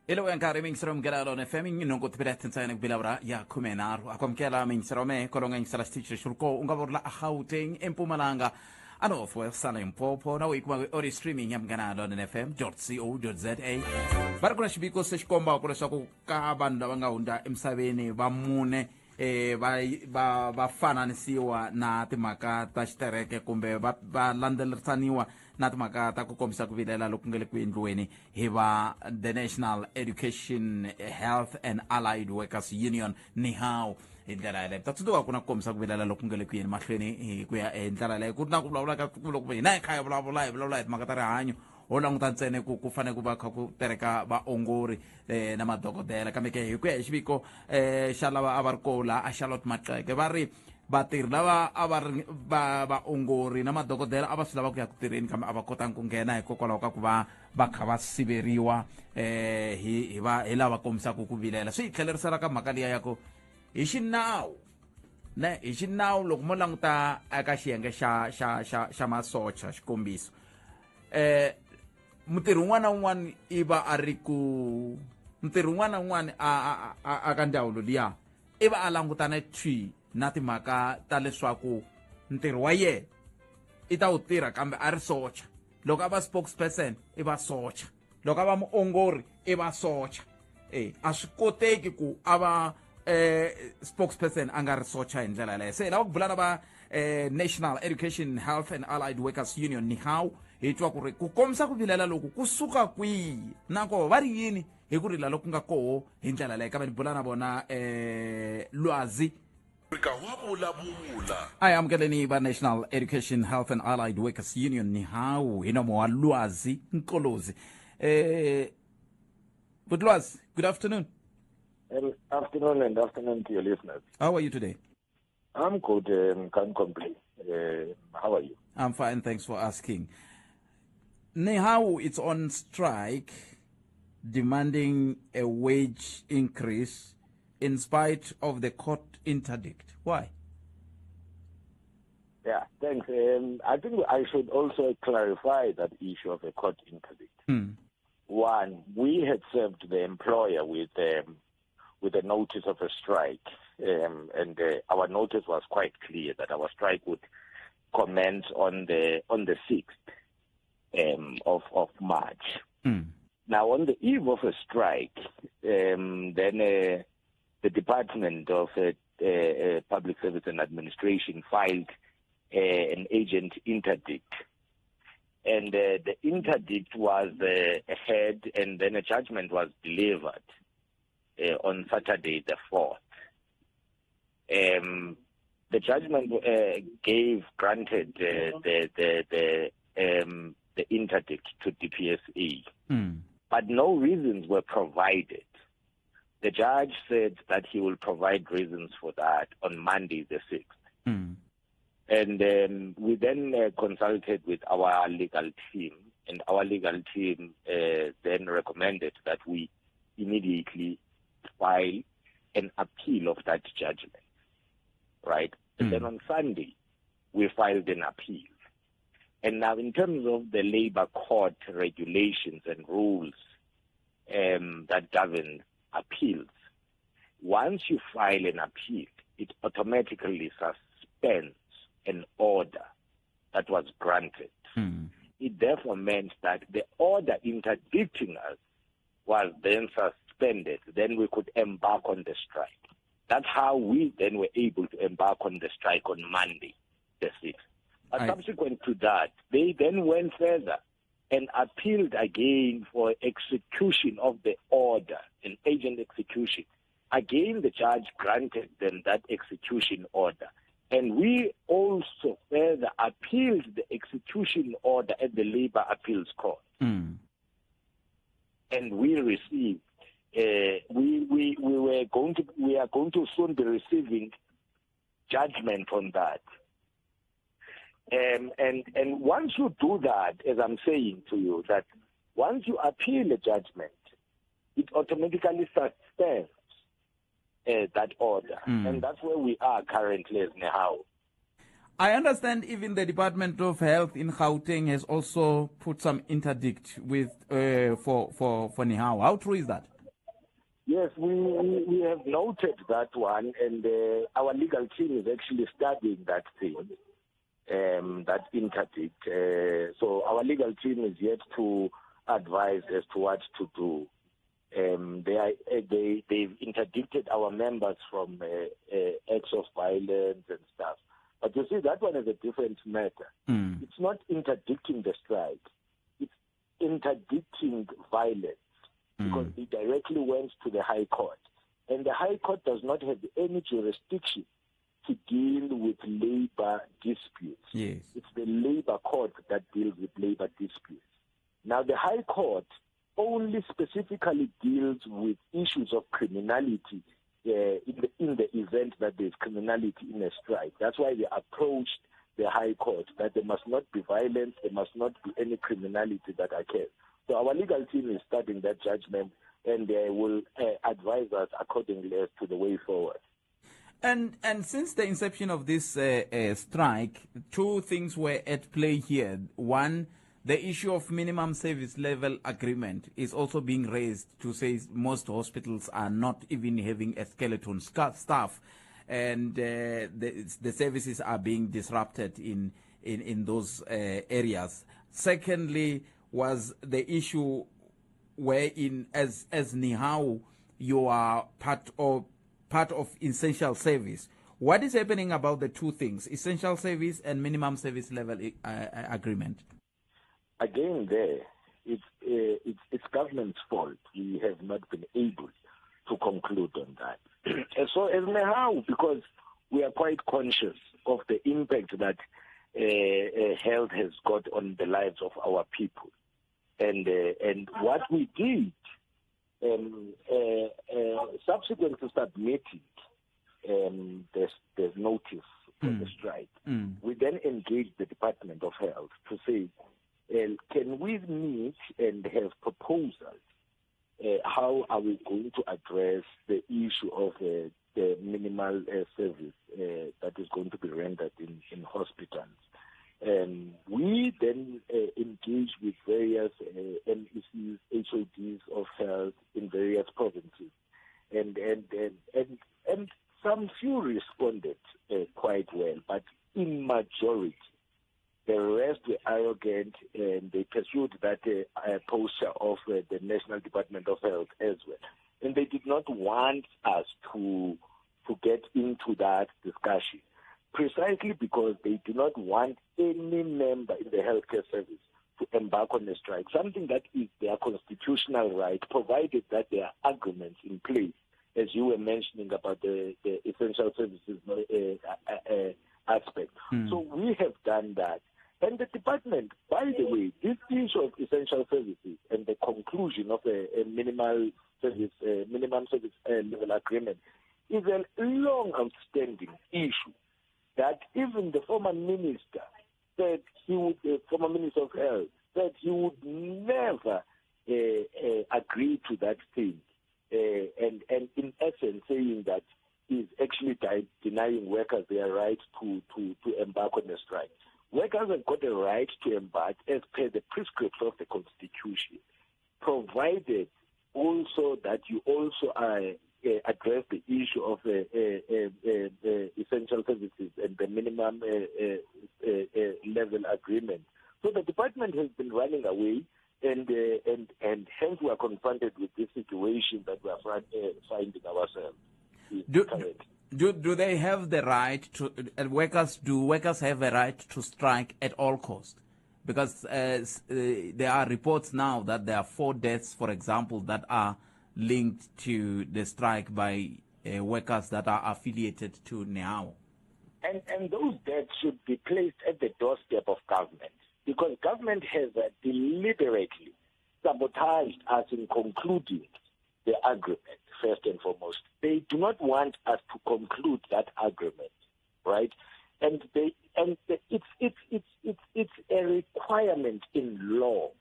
Hi loko ya nkarhi mingisero munghana lona FM nhungu tibilete ntsena ku bila ura ya 13 a ku amukela mingisero me kolonga yingisela xitichi lexi ri koo u nga va u ri la eGauteng eMpumalanga a North West a Limpopo na u yi kuma audio streaming ya Munghana Lonene FM co za. Va ri ku na xiviko se xi kombaka leswaku ka vanhu lava nga hundza emisaveni va mune va va va fananisiwa na timhaka ta xitereke kumbe va va landzelerisaniwa na timhaka ta ku kombisa ku vilela loku nga le ku endliweni hi va the National Education, Health and Allied Workers Union, NEHAWU, hi ndlela yaleyo. Ta tsundzuka ku na ku kombisa ku vilela loku nga le ku yeni mahlweni hi ku ya hi ndlela yaleyo, ku ri na ku vulavula ka ku loko hina hi kha hi vulavula hi vulavula hi timhaka ta rihanyo, ho languta ntsena ku ku fanele ku va kha ku tereka vaongori na madokodela, kambe ke hi ku ya hi xiviko xa lava a va ri koho laha a Charlotte Maxeke, va ri vatirhi lava a va ri va vaongori na madokodela a va swi lava ku ya ku tirheni, kambe a va kotanga ku nghena hikokwalaho ka ku va va kha va siveriwa hi hi va hi lava kombisaka ku vilela. Swi hi tlhelerisela ka mhaka liya ya ku hi xinawu ne hi xinawu loko mo languta eka xiyenge xa xa xa xa masocha, xikombiso, mutirhi un'wana na un'wana i va a ri ku mutirhi un'wana na un'wana a a ka ndzawulo liya i va a langutane thwi na timhaka ta leswaku ntirho wa yena i ta wu tirha kambe a ri socha. Loko a va spokesperson i va socha, loko a va muongori i va socha. A swi koteki ku a va spokesperson a nga ri socha hi ndlela yaleyo. Se hi lava ku bula na va National Education, Health and Allied Workers Union, NEHAWU, hi twa ku ri ku kombisa ku vilela loku ku suka kwihi, nakoho va ri yini hi ku rila loku nga koho hi ndlela leyo. Kambe ni bula na vona Lwazi. Afrika wa vulavula. A hi amukeleni va National Education, Health and Allied Workers Union, NEHAWU, hi nomo wa Lwazi Nkolozi. Good Lwazi, good afternoon. Good afternoon, and afternoon to your listeners. How are you today? I'm good, can't complain. How are you? I'm fine, thanks for asking. NEHAWU is on strike, demanding a wage increase in spite of the court interdict. Why? Yeah, thanks. I think I should also clarify that issue of a court interdict. One, we had served the employer with a notice of a strike, and our notice was quite clear that our strike would commence on the 6th of March. Now, on the eve of a strike, then the Department of Public Service and Administration filed an agent interdict. And the interdict was heard, and then a judgment was delivered on Saturday the 4th. The judgment granted the interdict to DPSA, but no reasons were provided. The judge said that he will provide reasons for that on Monday the 6th. And we then consulted with our legal team, and our legal team then recommended that we immediately file an appeal of that judgment, right? And then on Sunday, we filed an appeal. And now in terms of the labor court regulations and rules that govern appeals, once you file an appeal, it automatically suspends an order that was granted. It therefore meant that the order interdicting us was then suspended. Then we could embark on the strike. That's how we then were able to embark on the strike on Monday, the 6th. But subsequent to that, they then went further and appealed again for execution of the order, an agent execution. Again, the judge granted them that execution order. And we also further appealed the execution order at the Labor Appeals Court. And we received, we are going to soon be receiving judgment on that. And once you do that, as I'm saying to you, that once you appeal a judgment, it automatically suspends that order. And that's where we are currently as NEHAWU. I understand even the Department of Health in Gauteng has also put some interdict with for NEHAWU. How true is that? Yes, we have noted that one, and our legal team is actually studying that thing, that interdict. So our legal team is yet to advise as to what to do. They've interdicted our members from acts of violence and stuff. But you see, that one is a different matter. Mm. It's not interdicting the strike. It's interdicting violence. Because they directly went to the High Court. And the High Court does not have any jurisdiction to deal with labor disputes. Yes. It's the labor court that deals with labor disputes. Now, the High Court only specifically deals with issues of criminality in the event that there's criminality in a strike. That's why they approached the High Court, that there must not be violence, there must not be any criminality that occurs. So our legal team is studying that judgment, and they will advise us accordingly as to the way forward. And since the inception of this strike, two things were at play here. One, the issue of minimum service level agreement is also being raised to say most hospitals are not even having a skeleton staff, and the services are being disrupted in those areas. Secondly, was the issue wherein, as NEHAWU, you are part of essential service. What is happening about the two things, essential service and minimum service level agreement? Again, there, it's government's fault. We have not been able to conclude on that. And so as NEHAWU, because we are quite conscious of the impact that health has got on the lives of our people. And what we did, subsequent to submitting the notice for the strike, we then engaged the Department of Health to say, can we meet and have proposals? How are we going to address the issue of the minimal service that is going to be rendered in hospitals? We then engaged with various MECs, HODs of health in various provinces, and some few responded quite well, but in majority, the rest were arrogant, and they pursued that posture of the National Department of Health as well. And they did not want us to get into that discussion, precisely because they do not want any member in the healthcare service to embark on a strike, something that is their constitutional right, provided that there are agreements in place, as you were mentioning about the essential services aspect. So we have done that. And the department, by the way, this issue of essential services and the conclusion of a minimal service, minimum service level agreement is a long outstanding issue that even the former minister said he would, the former minister of health said he would never agree to that thing, and in essence saying that he's actually denying workers their right to embark on a strike. Workers have got a right to embark as per the prescripts of the Constitution, provided also that you also address the issue of essential services and the minimum level agreement. So the department has been running away, and hence we are confronted with this situation that we are finding ourselves. Do they have the right to workers? Do workers have a right to strike at all costs? Because there are reports now that there are 4 deaths, for example, that are linked to the strike by workers that are affiliated to NEHAWU. And those deaths should be placed at the doorstep of government, because government has deliberately sabotaged us in concluding the agreement, first and foremost. They do not want us to conclude that agreement, right? And it's a requirement in law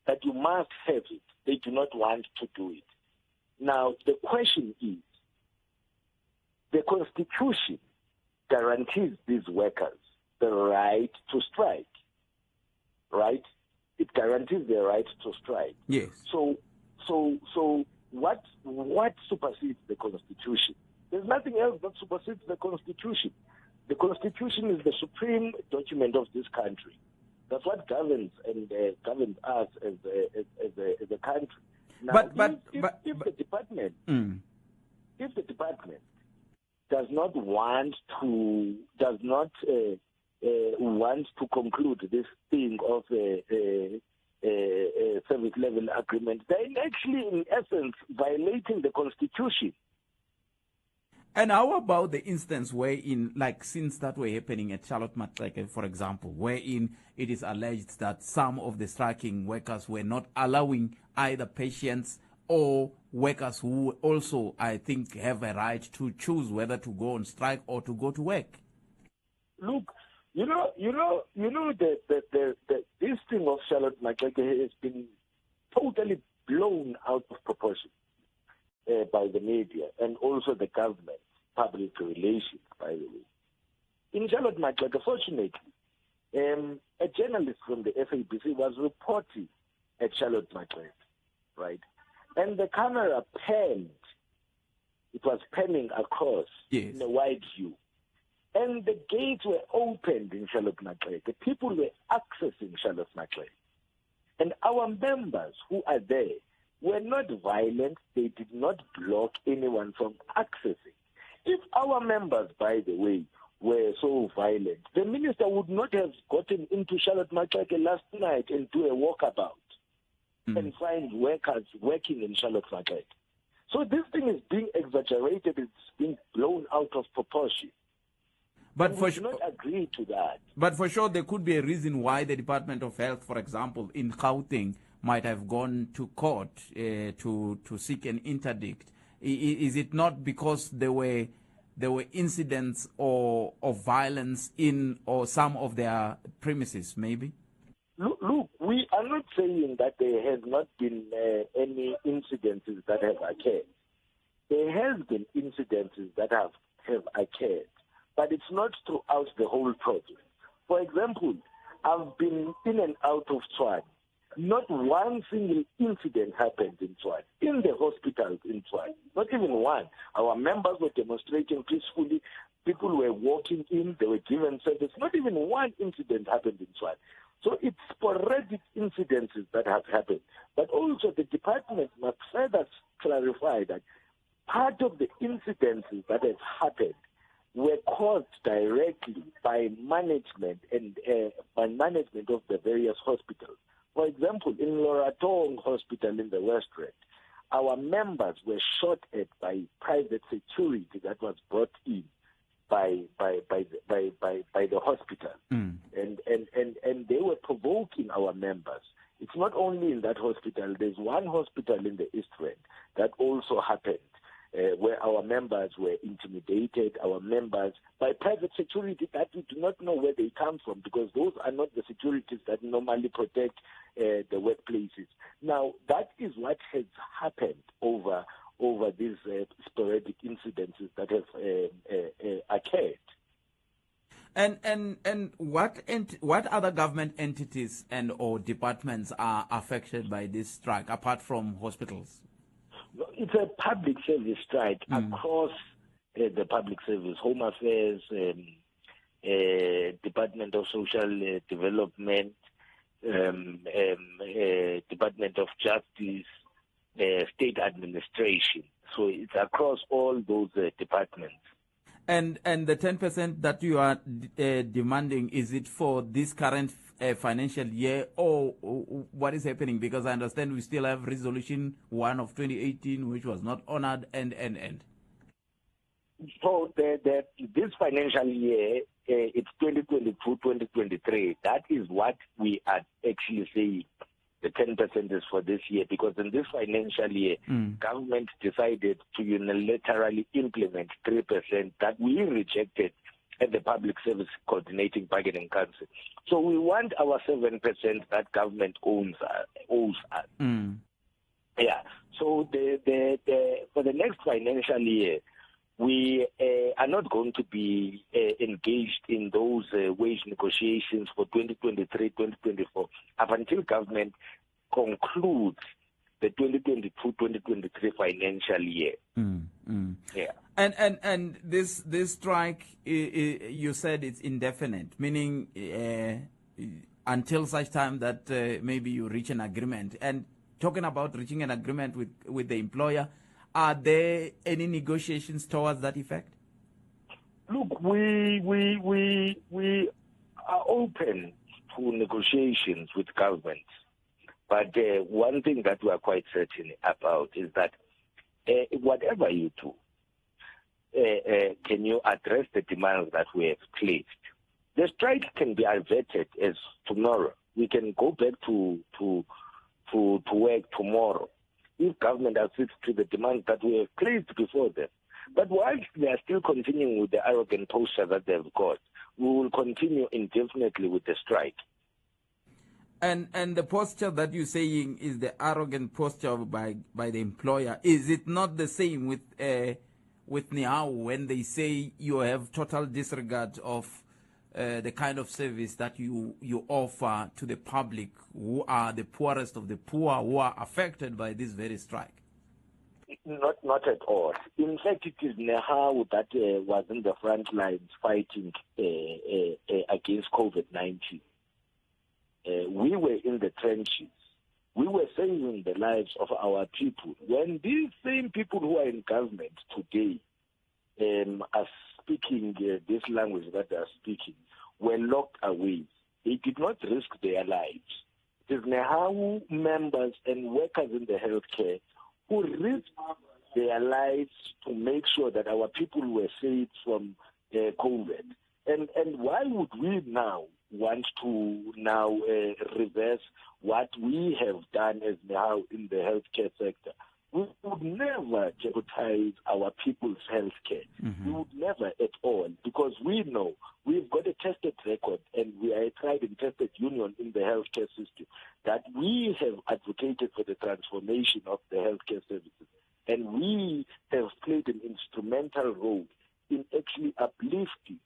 that you must have it. They do not want to do it. Now, the question is, the Constitution guarantees these workers the right to strike, right? It guarantees their right to strike. Yes. So what What supersedes the Constitution? There's nothing else that supersedes the Constitution. The Constitution is the supreme document of this country. That's what governs and governs us as a country. Now, if the department does not want to conclude this thing of a service level agreement, they're actually, in essence, violating the Constitution. And how about the instance wherein, like since that were happening at Charlotte Maxeke, for example, wherein it is alleged that some of the striking workers were not allowing either patients or workers who also, I think, have a right to choose whether to go on strike or to go to work? Look, you know, this thing of Charlotte Maxeke has been totally blown out of proportion by the media and also the government, public relations, by the way. In Charlotte Maxeke, fortunately, a journalist from the SABC was reporting at Charlotte Maxeke, right? And the camera panned. It was panning across, yes, in a wide view. And the gates were opened in Charlotte Maxeke. The people were accessing Charlotte Maxeke. And our members who are there were not violent. They did not block anyone from accessing. If our members, by the way, were so violent, the minister would not have gotten into Charlotte Maxeke last night and do a walkabout and find workers working in Charlotte Maxeke. So this thing is being exaggerated. It's being blown out of proportion. But we do not agree to that. But for sure, there could be a reason why the Department of Health, for example, in Gauteng, might have gone to court to seek an interdict. Is it not because there were incidents or of violence in or some of their premises, maybe? Look, we are not saying that there has not been any incidences that have occurred. There has been incidences that have occurred, but it's not throughout the whole project. For example, I've been in and out of Tshwane. Not one single incident happened in Tshwane, in the hospitals in Tshwane. Not even one. Our members were demonstrating peacefully. People were walking in. They were given service. Not even one incident happened in Tshwane. So it's sporadic incidences that have happened. But also the department must further clarify that part of the incidences that have happened were caused directly by management and by management of the various hospitals. For example, in Loratong Hospital in the West Rand, our members were shot at by private security that was brought in by the hospital. And they were provoking our members. It's not only in that hospital. There's one hospital in the East Rand that also happened, where our members were intimidated, our members, by private security that we do not know where they come from, because those are not the securities that normally protect the workplaces. Now, that is what has happened over these sporadic incidences that have occurred. And what other government entities and or departments are affected by this strike, apart from hospitals? It's a public service strike across the public service, Home Affairs, Department of Social Development, Department of Justice, State Administration. So it's across all those departments. And the 10% that you are demanding, is it for this current financial year, or what is happening? Because I understand we still have Resolution 1 of 2018, which was not honored, and. So this financial year, it's 2022-2023. That is what we are actually saying. The 10% is for this year, because in this financial year, government decided to unilaterally implement 3% that we rejected at the Public Service Coordinating Bargaining Council. So we want our 7% that government owes us. Yeah. So the for the next financial year, we are not going to be engaged in those wage negotiations for 2023, 2024, up until government concludes the 2022-2023 financial year. Yeah. And this strike, you said it's indefinite, meaning until such time that maybe you reach an agreement. And talking about reaching an agreement with the employer, are there any negotiations towards that effect? Look, we are open to negotiations with government. But one thing that we are quite certain about is that whatever you do, can you address the demands that we have placed? The strike can be averted as tomorrow. We can go back to work tomorrow if government accedes to the demands that we have placed before them. But whilst they are still continuing with the arrogant posture that they've got, we will continue indefinitely with the strike. And the posture that you're saying is the arrogant posture by the employer. Is it not the same with NEHAWU when they say you have total disregard of the kind of service that you offer to the public, who are the poorest of the poor, who are affected by this very strike? Not at all. In fact, it is NEHAWU that was in the front lines fighting against COVID-19. We were in the trenches. We were saving the lives of our people. When these same people who are in government today are speaking this language that they are speaking, were locked away. They did not risk their lives. It is NEHAWU members and workers in the healthcare who risked their lives to make sure that our people were saved from COVID. And why would we now want to now reverse what we have done as NEHAWU in the healthcare sector? We would never jeopardize our people's healthcare. Mm-hmm. We would never at all, because we know we've got a tested record, and we are a tried and tested union in the healthcare system, that we have advocated for the transformation of the healthcare services. And we have played an instrumental role in actually uplifting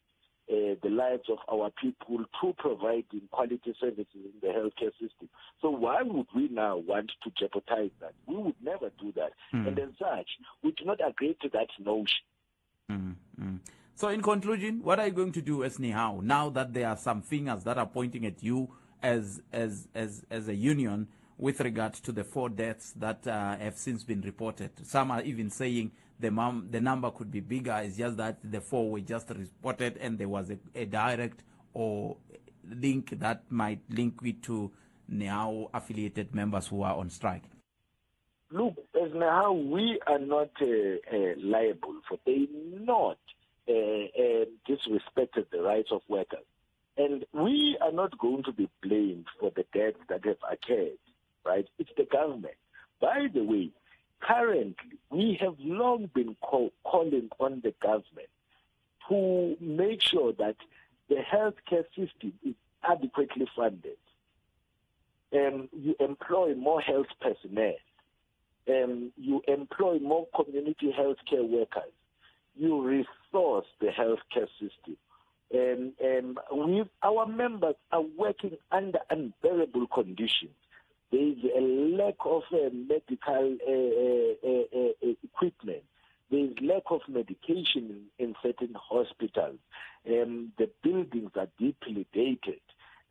the lives of our people through providing quality services in the healthcare system. So why would we now want to jeopardize that? We would never do that. Mm. And as such, we do not agree to that notion. Mm. So in conclusion, what are you going to do as NEHAWU now that there are some fingers that are pointing at you as a union with regard to the 4 deaths that have since been reported? Some are even saying the number could be bigger. It's just that the 4 were just reported and there was a direct or link that might link it to NEHAWU affiliated members who are on strike. Look, as NEHAWU, we are not liable for they not disrespected the rights of workers. And we are not going to be blamed for the deaths that have occurred, right? It's the government. By the way, currently, we have long been calling on the government to make sure that the healthcare system is adequately funded. You employ more health personnel. You employ more community healthcare workers. You resource the healthcare system. Our members are working under unbearable conditions. There is a lack of medical equipment. There is lack of medication in certain hospitals. The buildings are deeply dated.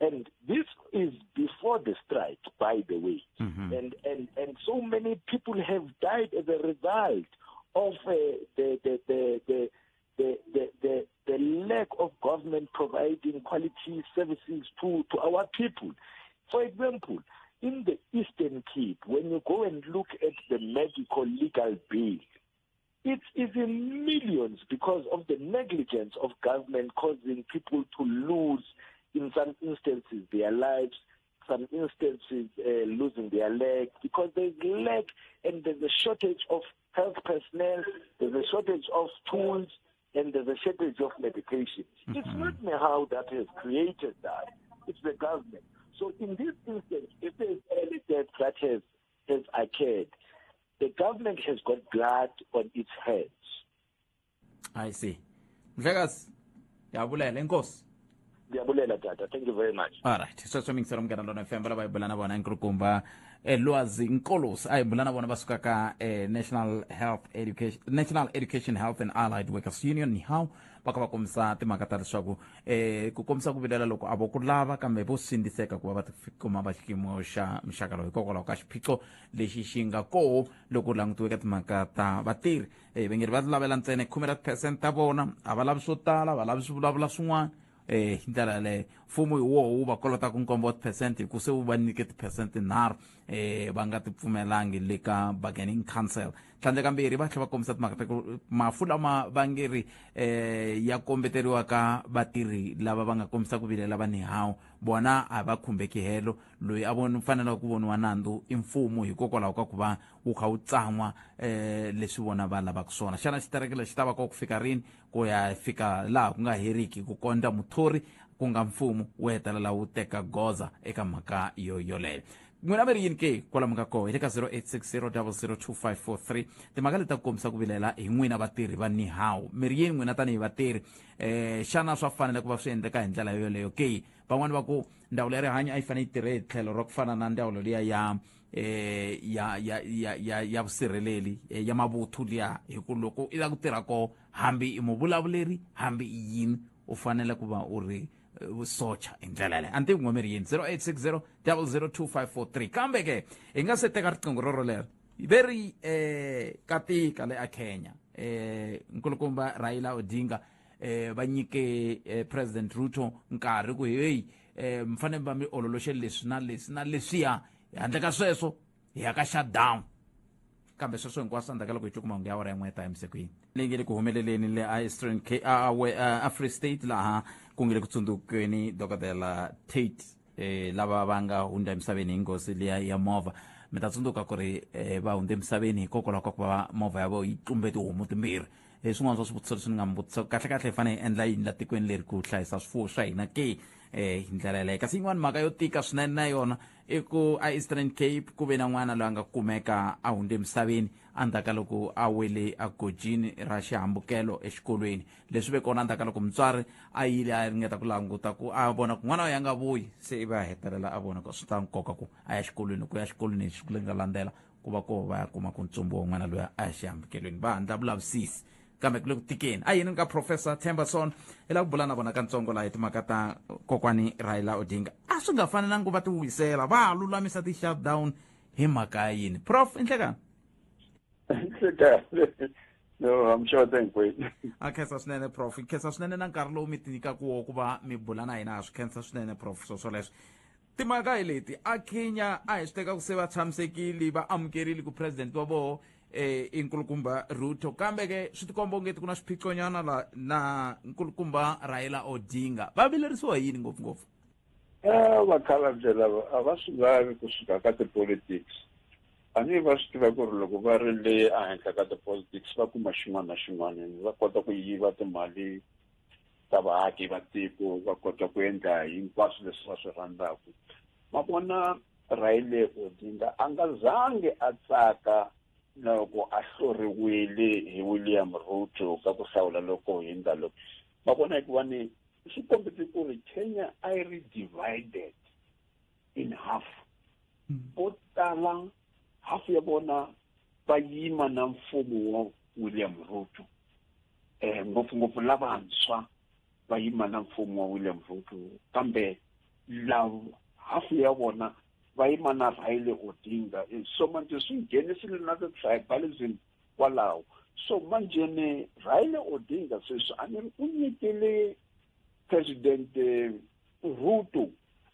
And this is before the strike, by the way. Mm-hmm. And so many people have died as a result of the lack of government providing quality services to our people. For example, in the Eastern Cape, when you go and look at the medical legal bill, it is in millions because of the negligence of government causing people to lose, in some instances, their lives, some instances losing their leg, because there's lack and there's a shortage of health personnel, there's a shortage of tools, and there's a shortage of medication. Mm-hmm. It's not NEHAWU that has created that. It's the government. So in this instance, if there's any death that has occurred, the government has got blood on its hands. I see. Mhlekazi, ndiyabulela, enkosi. Ndiyabulela tata. Thank you very much. All right. So swimming serum kana lona FM bala bayibulana bona nkulukumba Lwazi Nkolosi a hi bula na vona va suka ka National Health Education, National Education Health and Allied Workers Union, NEHAWU, va kha va kombisa timhaka ta leswaku ku kombisa ku vilela loko a vo ku lava kambe vo sindziseka ku va va tikuma va xiyimo xa muxaka lowu hikokwalaho ka xiphiqo lexi xi nga koho loko langutiwe ka timhaka ta vatirhi. Va nge ri va lavela ntsena khume ra ti-percent ta vona, a va lavi swo tala, va lavi swi vulavula swin'wana. Hi ndlela yaleyo mfumo hi woho wu va kolotaka nkombo wa ti-percent hi ku se wu va nyike ti-percent tinharhu va nga ti pfumelangi le ka bargaining council. Tlhandlekambirhi va tlhela va kombisa timhaka ta ku mafu lama va nge ri ya kombeteriwa ka vatirhi lava va nga kombisa ku vilela va NEHAWU, vona a va khumbeki helo. Loyi a vona fanelaka ku voniwa nandzu i mfumo hikokwalaho ka ku va wu kha wu tsan'wa leswi vona va lavaka swona. Xana xitereke lexi ta va ko ku fika rini? Ku ya fika laha ku nga heriki, ku kondza muthori ku nga mfumo wu hetelela wu teka goza eka mhaka yo yoleyo. N'wina mi ri yini ke kwalomu ka koho? Hi le ka 0860002543. Timhaka leti ta ku kombisa ku vilela hi n'wina vatirhi va NEHAWU, mi ri yini n'wina tanihi vatirhi? Xana swa fanele ku va swi endleka hi ndlela yoleyo ke? Van'wani va ku ndzawulo ya rihanyo a yi fanele yi tirhe hi tlhelo ra ku fana na ndzawulo liya ya ya ya ya ya ya vusirheleli, ya mavuthu liya, hi ku loko i lava ku tirha koho, hambi i muvulavuleri hambi i yini, u fanele ku va u ri socha hi ndlela yaleyo. A ni tivi n'we mi ri yini. 0860 002543. Kambe ke hi nga se teka riqingho roro lero ve ri katika le a Kenya, nkulukumba Raila Odinga va nyike President Ruto nkarhi ku hey, mi fanele va mi ololoxele leswi na leswi na leswiya, handle ka sweswo hi ya ka shutdown. Kambe sweswo hinkwaswo endzhaku ka loko hi twe mahungu ya awara ya n'we ta emisekwini leyi nge le ku humeleleni le a Eastern Cape, a Free State, laha ku nge le ku tsundzukeni Dokodela Tate, lava va nga hundza emisaveni hi nghozi liya ya movha. Mi ta tsundzuka ku ri va hundze emisaveni hikokwalaho ka ku va movha ya vona yi tlumbe tihomu timbirhi. Hi swin'wana swa swivutiso leswi ni nga mi vutisa, kahle kahle hi fanele hi endla yini la tikweni leri ku hlayisa swifuwo swa hina ke hi ndlela yaleyo? Kasi yin'wani mhaka yo tika swinene na yona i ku a Eastern Cape ku ve na n'wana loyi a nga kumeka a hundze emisaveni endzhaku ka loko a wele egojini ra xihambukelo exikolweni. Leswi ve kona endzhaku ka loko mutswari a yile a ringeta ku languta ku a vona ku n'wana wa ya nga vuyi, se ivi a hetelela a vona ku swi ta nkoka ku a ya xikolweni. Ku ya xikolweni swi nga landzela ku va ko va ya kuma ku ntsumbu wa n'wana loyi a ya xihambukelweni. Va handla vulavisisi kambe ku le ku tikeni. A yini ka Professor Thembason, hi lava ku bula na vona katsongo laha hi timhaka ta kokwani Raila Odinga. A swi nga fanelanga ku va ti wisela, va ha lulamisa ti-shutdown hi mhaka ya yini, Prof? Inhlekani. Inhlekani. No, I'm sure, thank you. A khensa swinene, Prof. Khensa swinene na nkarhi lowu mi ti nyikaka wo ku va mi bula na hina. Ha swi khensa swinene, Prof. Swo swoleswo timhaka hi leti a Kenya a hi swi teka ku se va tshamisekile, va amukerile ku president wa voho i nkulukumba Ruto, kambe ke swi tikomba ongeti ku na swiphiqonyana la na nkulukumba Raila Odinga. Va vilerisiwa hi yini ngopfungopfu? Vakhalabye lava a va swi lavi kusuka ka ti-politics. A ni va swi tiva ku ri loko va ri le ehenhla ka ti-politics va kuma xin'wana na xin'wana, va kota ku yiva timali ta vaaki va tiko, va kota ku endla hinkwaswo leswi va swi rhandzaka. Ma vona, Raila Odinga a nga zangi a tsaka loko a hluriwile hi William Ruto ka ku hlawula loko hindza loko. Ma vona, hikuva ni swi kombise ku ri Kenya a yi ri divided in half. Vo tala hafu ya vona va yima na mfumo wa William Ruto, ngopfungopfu lavantshwa va yima na mfumo wa William Ruto, kambe lava hafu ya vona va yima na Raila Odinga. So manje swi nghenisile na ti-tribalism kwalaho. So manje ni Raila Odinga sweswi a ni ri u nyikile President Ruto,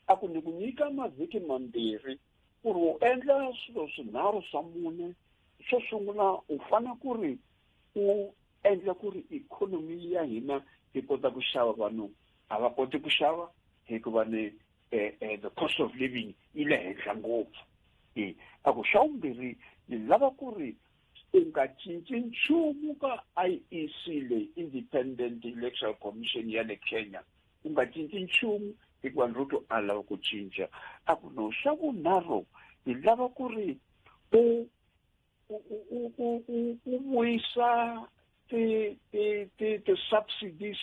a ku ni ku nyika mavhiki mambirhi ku ri u endla swilo swinharhu swa mune. Xo sungula, u fanele ku ri u endla ku ri ikhonomi ya hina yi kota ku xava. Vanhu a va koti ku xava hikuva ni the cost of living yi le henhla ngopfu. A ku xa vumbirhi, ni lava ku ri u nga cinci nchumu ka IEC leyi, Independent Electoral Commission ya le Kenya, u nga cinci nchumu, hikuva Ruto a lava ku cinca. A ku no, xa vunharhu, hi lava ku ri u u u u u vuyisa ti ti ti ti-subsidies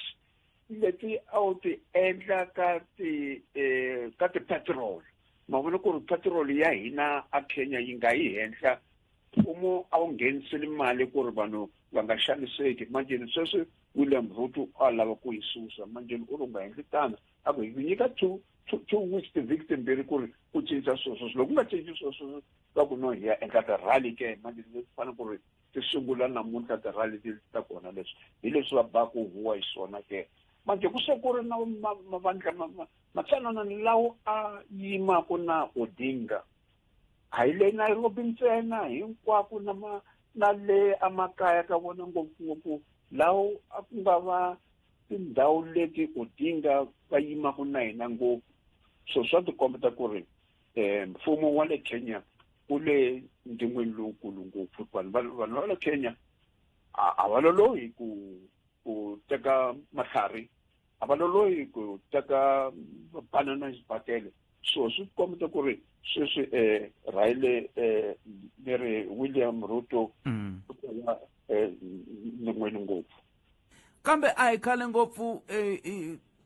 leti a wu ti endla ka ti ka ti-petrol. Ma vona ku ri petiroli ya hina a Kenya yi nga yi henhla, mfumo a wu ngheniseli mali ku ri vanhu va nga xaniseki. Manjheni sweswi William Ruto a lava ku yi susa, manjheni u ri u nga endli tano, a ku hi ku nyika 2 weeks, tivhiki timbirhi ku ri ku cinca swilo sweswo. Loko ku nga cinci swilo sweswo, va ku no hi ya endla ti-rally ke. Manjheni leswi fanele ku ri ti sungula namuntlha ti-rally ti ta kona, leswi hi leswi va baku huwa hi swona ke. Manje ku se ku ri na mavandla matsanana lawo a yimaku na Odinga, a hi le Nairobi ntsena, hinkwako na na le amakaya ka vona, ngopfungopfu lawo a ku nga va tindhawu leti Odinga va yimaku na hina ngopfu. So swa tikombeta ku ri mfumo wa le Kenya wu le ndzingweni lowukulu ngopfu. Vanhu va le Kenya a va lolohi ku teka matlhari, a va lolohi ku teka banana xibakele. So swi kombeta ku ri sweswi Raila, leri William Ruto, u ta va ndzingweni ngopfu. Kambe a hi khale ngopfu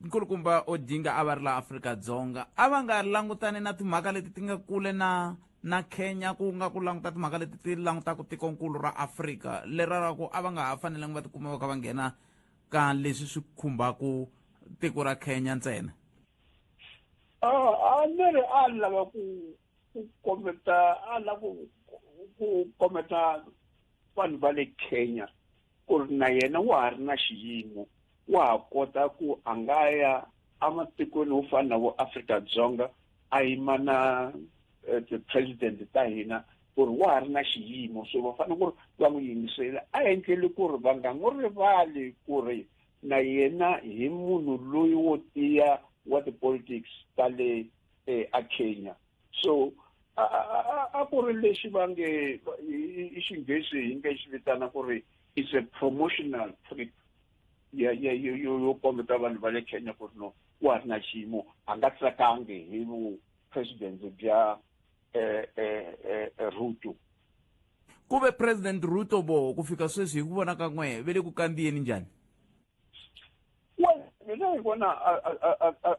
nkulukumba Odinga a va ri la Afrika-Dzonga, a va nga langutani na timhaka leti ti nga kule na Kenya, ku nga ku languta timhaka leti ti langutaka tikonkulu ra Afrika, lera ra ku a va nga ha fanelangi va tikuma va kha va nghena ka leswi swi khumbaku tiko ra Kenya ntsena. A ni ri a lava ku kombeta, a lava ku kombeta vanhu va le Kenya ku ri na yena wa ha ri na xiyimo, wa ha kota ku a nga ya ematikweni wo fana na vo Afrika-Dzonga, a yima na ti-president ta hina, ku ri wa ha ri na xiyimo. So va fanele ku ri va n'wi yingisela, a endleli ku ri va nga n'wi rivali ku ri na yena hi munhu loyi wo tiya wa ti-politics ta le a Kenya. So a ku ri lexi va nge i Xinghezi hi nge xi vitana ku ri it's a promotional trip ya yo kombeta vanhu va le Kenya ku ri no, wa ha ri na xiyimo, a nga tsakangi hi vu-president bya Ruto. Ku ve President Ruto vo ku fika sweswi, hi ku vona ka n'wehe, ve le ku kandziyeni njhani? Well, mina hi vona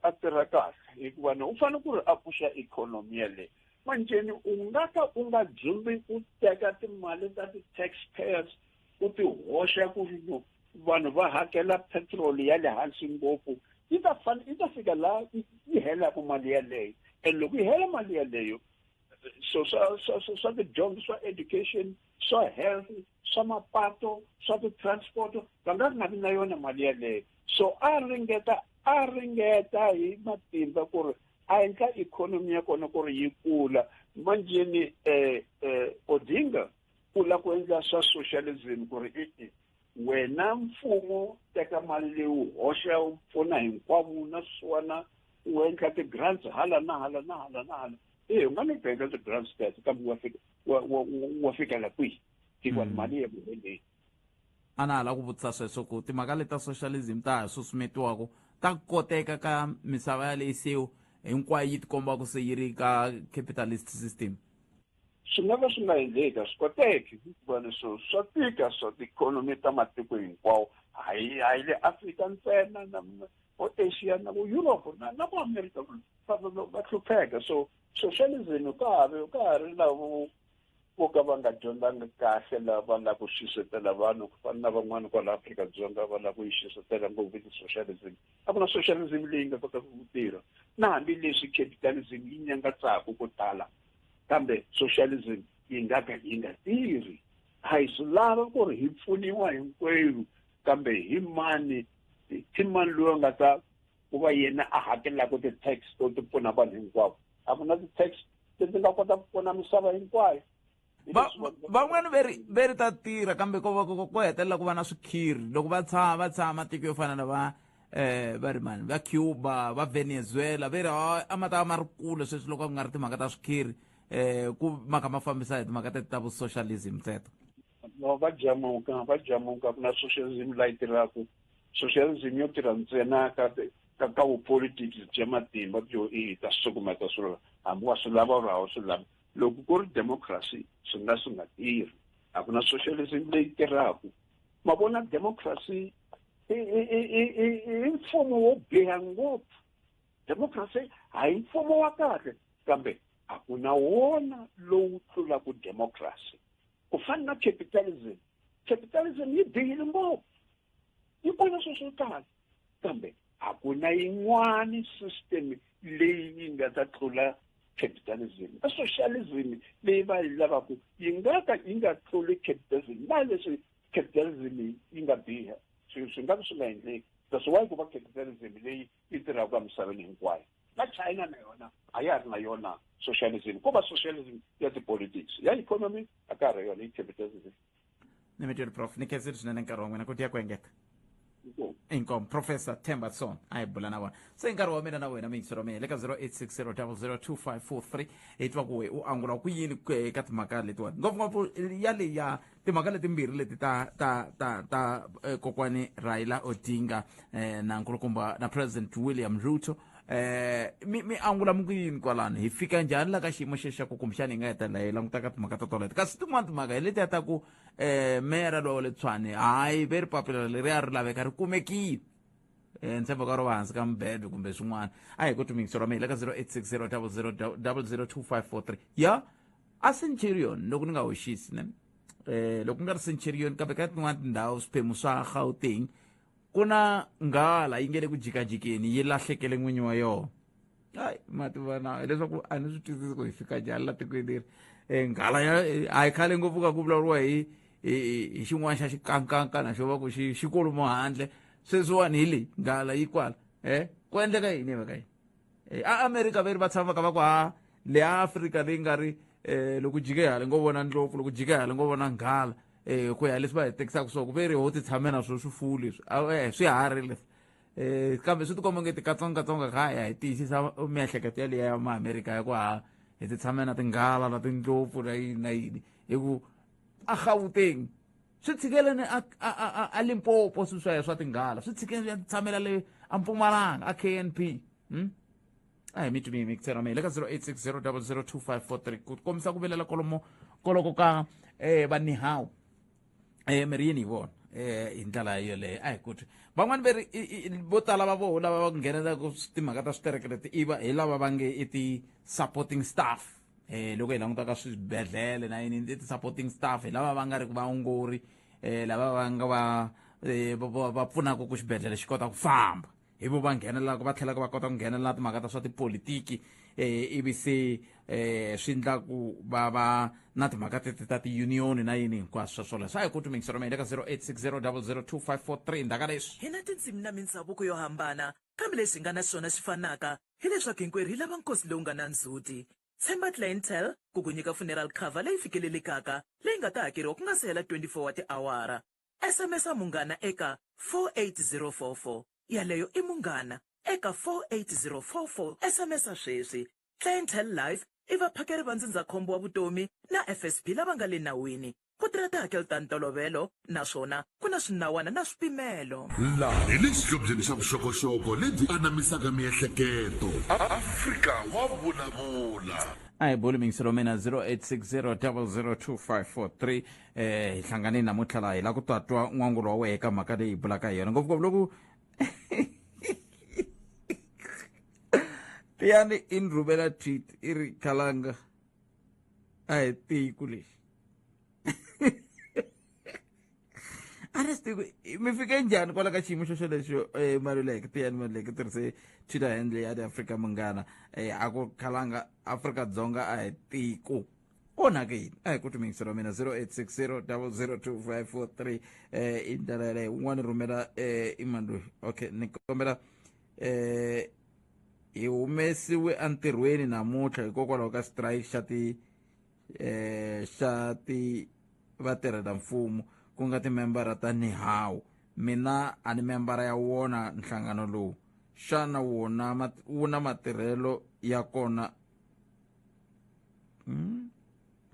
a tirha kahle, hikuva ni u fanele ku ri a pfuxa ikhonomi yaleyo. Manjheni u nga ka u nga dzumbi u teka timali ta ti-taxpayers u ti hoxa ku ri no vanhu va hakela petrol ya le hansi ngopfu, yi ta fika laha yi helaka mali yaleyo. And loko yi hela mali yaleyo, so swa tidyondzo, swa education, swa health, swa mapato, swa ti-transport, va nga nga vi na yona mali yaleyo. So a ringeta hi matimba ku ri a endla ikhonomi ya kona ku ri yi kula. Manjheni Odinga u lava ku endla swa socialism, ku ri e wena mfumo teka mali leyi u hoxa, u pfuna hinkwavo na swona, u endla ti-grants hala na hala na hala na hala. E u nga ni ku endla ti-grants teto, kambe wa fika wa fikela kwihi? Hikuva mali ya ku heleni. A na ha lava ku vutisa sweswo, ku timhaka leti ta socialism ta ha susumetiwaku ta koteka ka misava yaleyi se hinkwayo yi tikombaka se yi ri ka capitalist system? Swi nga va swi nga endleki, a swi koteki, hikuva leswo swa tika swa tiikhonomi ta matiko hinkwawo, hayi le Afrika ntsena, na vo Asia na vo Europe na vo America va hlupheka. So socialism ka ha ri lavo vo ka va nga dyondzanga kahle lava lava ku xisetela vanhu, ku fana na van'wana kwala Afrika-Dzonga va lava ku yi xisetela ngopfu ti-socialism. A ku na socialism leyi nga kotaka ku tirha, na hambileswi capitalism yi nyangatsaka ko tala, kambe socialism yi nga ka yi nga tirhi. A hi swi lava ku ri hi pfuniwa hinkwerhu, kambe hi mani loyi a nga ta ku va yena a hakelaka ti-tax to ti pfuna vanhu hinkwavo? A ku na ti-tax leti nga kota ku pfuna misava hinkwayo. Van'wani ve ri ta tirha, kambe ko hetelela ku va na swikhiri loko va tshama matiko yo fana na va va ri mani, va Cuba, va Venezuela, ve ri a ma ta va ma ri kule sweswi loko ku nga ri timhaka ta swikhiri, ku ma kha ma fambisa hi timhaka teti ta vu-socialism teto. No, va jamuka, va jamuka. Ku na socialism laha yi tirhaka. Socialism yo tirha ntsena ka vupolitiki bya matimba byo i ta sukumeta swilo, hambi wa swi lava or a wu swi lava. Loko ku ri democracy, swi nga tirhi. A ku na socialism leyi tirhaka. Ma vona, democracy i mfumo wo biha ngopfu. Democracy a hi mfumo wa kahle. Kambe a ku na wona lowu tlulaka democracy. Ku fana na capitalism. Capitalism yi bihile ngopfu, yi kona swilo swo tala, kambe a ku na yin'wani system leyi yi nga ta tlula capitalism. A socialism leyi va yi lavaka yi nga ka yi nga tluli capitalism, na leswi capitalism yi nga biha swilo swi nga ka swi nga endleki. That's why ku va capitalism leyi yi tirhaka emisaveni hinkwayo. Na China na yona a ya ha ri na yona socialism, ko va socialism ya tipolitics, ya economy a ka ha ri yona, i capitalism. Ni mi twile, Prof. Ni khensile swinene nkarhi wa n'wina ku tiya ku engeta. Inkomu. Professor Themba Son a hi bula na vona se nkarhi wa mina na wena miyingiselo wa mina le ka 0860002543 hi twa ku we u angula ku yini ka timhaka letiwani, ngopfungopfu ya leyi ya timhaka letimbirhi leti ta kokwani Raila Odinga na nkulukumba na President William Ruto. Mi angula mi ku yini kwalano? Hi fika njhani la ka xiyimo xexi xa ku kumbexani hi nga hetelela hi languta ka timhaka ta toleto? Kasi tin'wani timhaka hi letiya ta ku meyara lowa le Tshwane, hayi, ve ri papila leri a ri laveka ri kumekile, ntshembo ka ro va hansi ka mubedo kumbe swin'wana. A hi ku tumingisiwa mina le ka 0860 00 2543 ya a Centurion, loko ni nga hoxisi ne, loko ku nga ri Centurion, kambe ka tin'wana tindhawu, swiphemu swa Gauteng, ku na nghala yi nge le ku jikajikeni, yi lahlekele n'winyi wa yona. Hayi, mativana hileswaku a ni swi twisisi ku hi fika njhani la tikweni leri. Nghala ya a hi khale ngopfu ka ku vulavuriwa hi xin'wana xa xikankankana xo va ku xi xi kulumo handle. Sweswiwani hi leyi nghala yi kwala, ku endleka yini hi mhaka yini? A Amerika veri va tshamaka va ku ha le Afrika leyi nga ri loko jike hala ngo vona ndlopfu, loko jike hala ngo vona nghala, ku ya leswi va hi tekisaka swona ku ve ri ho ti tshamela swo swifuwo leswi, swiharhi leswi, kambe swi tikomba nge tikatsongokatsongo kha ya hi tiyisisa miehleketo yaliya ya Maamerika ya ku ha hi ti tshamela na tinghala na tindlopfu na yini na yini. Hi ku a Gauteng swi tshikeleni, a Limpopo swi swa tinghala swi tshikele ya tshamela le a Mpumalanga a KNP. A hi mi twi mi tsena mi le ka 0860 002543 ku kombisa ku vilela kolomo koloko ka va nihawu mi ri yini hi vona hi ndlela yoleyo? A hi ku twi van'wani ve ri vo tala va voho lava va nghenelaka timhaka ta switereke leti i va hi lava va nge i ti-supporting staff. Loko hi languta ka swibedhlele na yini, i ti-supporting staff, hi lava va nga ri ku vaongori, lava va nga va pfunaka ku xibedhlele xi kota ku famba, hi vo va nghenelelaka, va tlhelaka va kota ku nghenelela timhaka ta swa tipolitiki, ivi se swi endla ku va va na timhaka teti ta ti-union na yini hinkwaswo swoleswo. A hi ku tumingiselo mina ka 0860 002543 ndzhaka leswi. Hi na tindzimi na mindhavuko yo hambana, kambe lexi hi nga na xona xi fanaka hileswaku hinkwerhu hi lava nkosi lowu nga na ndzhuti. Tshemba Clientele ku ku nyika funeral cover leyi fikelelekaka leyi nga ta hakeriwa ku nga si hela 24 wa tiawara. SMS Munghana eka 48044. Yaleyo i Munghana eka 48044. SMS sweswi. Clientele Life i vaphakeri va ndzindzakhombo wa vutomi na FSP lava nga le nawini. Ku tirha tihakelo ta ntolovelo naswona ku na swinawana na swipimelo. Laha hi le xihlobyeni xa vuxokoxoko lebyi anamisaka miehleketo. Afrika wa vulavula. A hi boli mingiselo mina 0860 002543. Hi hlanganini namuntlha laha hi lava ku tatwa n'wangulo wa wehe ka mhaka leyi hi bulaka hi yona, ngopfungopfu loko tiyani i ni rhumela tweet i ri, "Khalanga, a hi tiku lexi." A ni swi tivi mi fike njhani kwala ka xiyimo xo xolexo. Maluleke, Tiyani Maluleke tirhise Twitter handle ya Afrika Munghana, a ku, "Khalanga, Afrika-Dzonga a hi tiko." Onhake yini? A hi ku tumingiselo wa mina 0860 002543. I ndlela yaleyo. Un'wana rhumela, i mani loyi? Okay, ni kombela, hi humesiwe entirhweni namuntlha hikokwalaho ka strike xa ti vatirhela mfumo, ku nga timembara ta Nihawu. Mina a ni membara ya wona nhlangano lowu. Xana wona wu na matirhelo ya kona?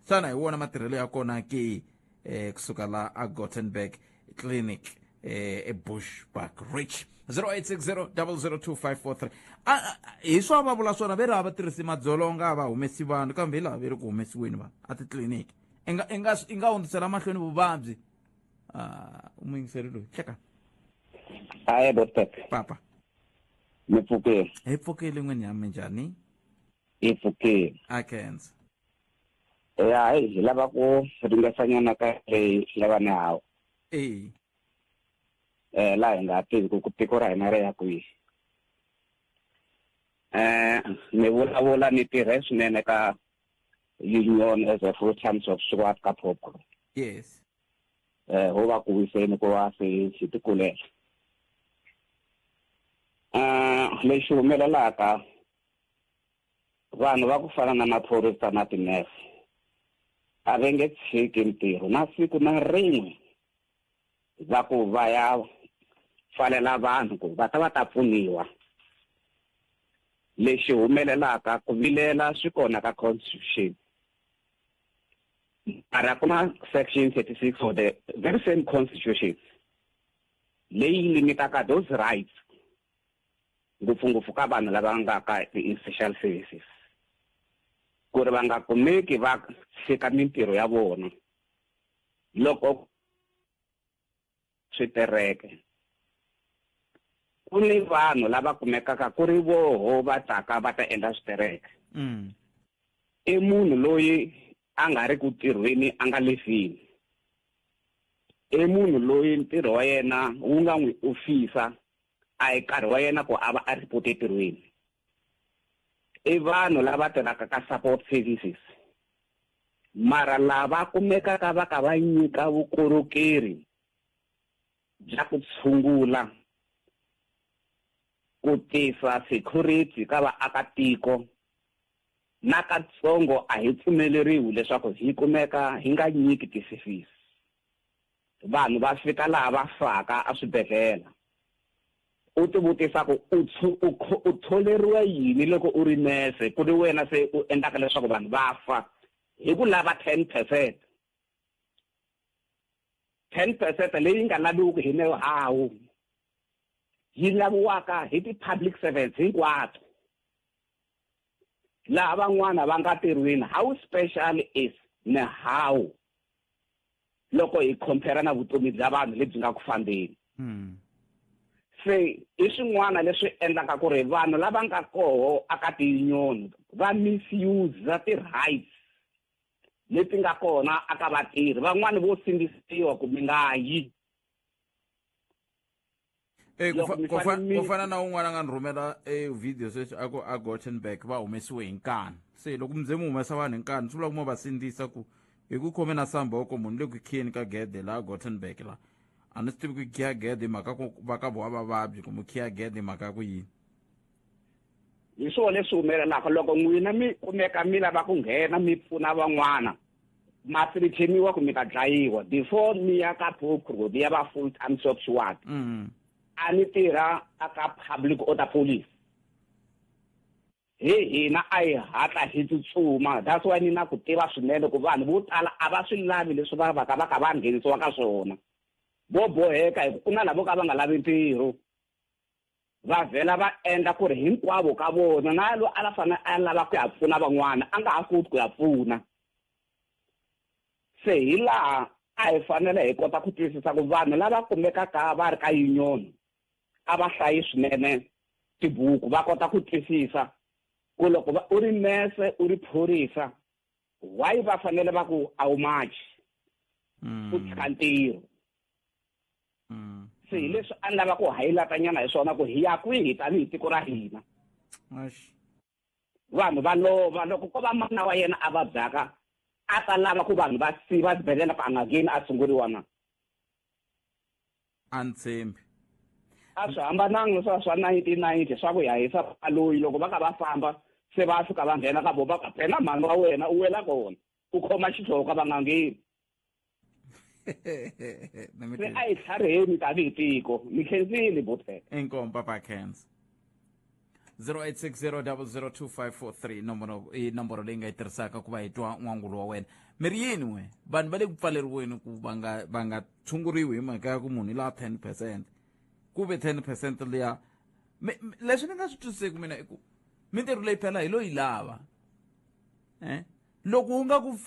Xana hi wona matirhelo ya kona ke? Kusuka la a Gothenburg Clinic, eBushbuckridge, 0860 002543. Hi swa va vula swona, ve ri a va tirhisi madzolonga, a va humesi vanhu, kambe hi laha ve ri ku humesiweni vanhu a titliliniki, i nga hundzisela mahlweni vuvabyi. U muyingiseri loyi hleka. Hayi, botpepe. Papa. Mi pfukile? Hi pfukile n'wini ya, minjhani? Hi pfukile. A khensa. Ya, hi lava ku ringesanyana ka leyi lava ni hawu. E. Laha hi nga tivi ku tiko ra hina ri ya kwihi. Ni vulavula ni tirhe swinene ka union as a full time job squad ka Popcru. Yes. Ho va ku wiseni ku va se hi tikulela. Lexi humelelaka vanhu va ku fana na maphorisa na tinese a va nge tshiki ntirho na siku na rin'we va ku va ya pfalela vanhu ku va ta va ta pfuniwa. Lexi humelelaka ku vilela swi kona ka constitution, mara ku na section 36 of the very same constitution leyi limitaka those rights ngopfungopfu ka vanhu lava nga ka ti-essential services ku ri va nga kumeki va tshika mintirho ya vona loko swi tereke. Ku ni vanhu lava kumekaka ku ri voho va taka va ta endla switereke. I munhu loyi a nga ri ku tirhweni a nga lefini. I munhu loyi ntirho wa yena wu nga n'wi ofisa a hi nkarhi wa yena ku a va a report entirhweni. I vanhu lava tirhaka ka support services, mara lava kumekaka va ka va nyika vukorhokeri bya ku tshungula, ku tisa security ka vaakatiko na katsongo a hi pfumeleriwi leswaku hi kumeka hi nga nyiki ti-service. Vanhu va fika laha va faka eswibedhlele. U tivutisa ku u tholeriwa yini loko u ri nese ku ri wena se u endlaka leswaku vanhu va fa hi ku lava 10%. 10% leyi nga laviwiki hi mihawu yi laviwaka hi ti-public servants hinkwato laha van'wana va nga tirhweni. How special is mihawu loko hi compare na vutomi bya vanhu lebyi nga ku fambeni? Se i swin'wana leswi endlaka ku ri vanhu lava nga koho aka ti-union va misuse ti-rights leti nga kona aka vatirhi. Van'wani vo sindzisiwa ku mi nga yi. Ku fana na un'wana a nga ni rhumela e video sweswi a ku a Gothenburg va humesiwe hi nkani. Se loko mi ze mi humesa vanhu hi nkani swi vula ku mo va sindzisa ku hi ku khome na samboko munhu le ku khiyeni ka gede laha Gothenburg la. A ni swi tivi ku khiya gede hi mhaka ku va ka voha va vabyi kumbe khiya gede hi mhaka ku yini. Hi swona leswi humelelaka loko n'wina mi kumeka mi lava ku nghena mi pfuna van'wana, ma threateniwa ku mi ta dlayiwa before mi ya ka Popcru mi ya va full time social work. A ni tirha aka public order police. Hi hina a hi hatla hi tsutsuma. That's why ni na ku tiva swinene ku vanhu vo tala a va swi lavi leswi va va ka va ka va nghenisiwa ka swona. Vo boheka hi ku ku na lavo ka va nga lavi ntirho. Va vhela va endla ku ri hinkwavo ka vona na loyi a la fanele a lava ku ya pfuna van'wana a nga ha koti ku ya pfuna. Se hi laha a hi fanele hi kota ku twisisa ku vanhu lava kumekaka va ri ka union a va hlayi swinene tibuku, va kota ku twisisa ku loko u ri nese u ri phorisa why va fanele va ku a wu machi u tshika ntirho. Se hi leswi a ni lava ku highlight-anyana hi swona ku hi ya kwihi tanihi tiko ra hina. Vanhu va lova loko ko va mana wa yena a vabyaka a ta lava ku vanhu va siva xibedhlele ku a nga ngheni a tshunguriwa na. A ni tshembi. A swi hambananga swa 1990 swa ku ya hisa baloyi loko va ka va famba se va fika va nghena ka vo va ka phela mhani wa wena u wela kona u khoma xihloka va nga ngheni. Se a hi tlhariheni tanihi tiko. Ni khensile Botheka. Inkomu papa Khensa. 0860002543 nomboro i nomboro leyi nga yi tirhisaka ku va hi twa n'wangulo wa wena. Mi ri yini n'we? Vanhu va le ku pfaleriweni ku va nga tshunguriwi hi mhaka ya ku munhu i lava 10%. Ku ve 10% liya. Leswi ni nga swi twisiseki mina i ku mintirho leyi phela hi lo yi lava. Loko wu nga ku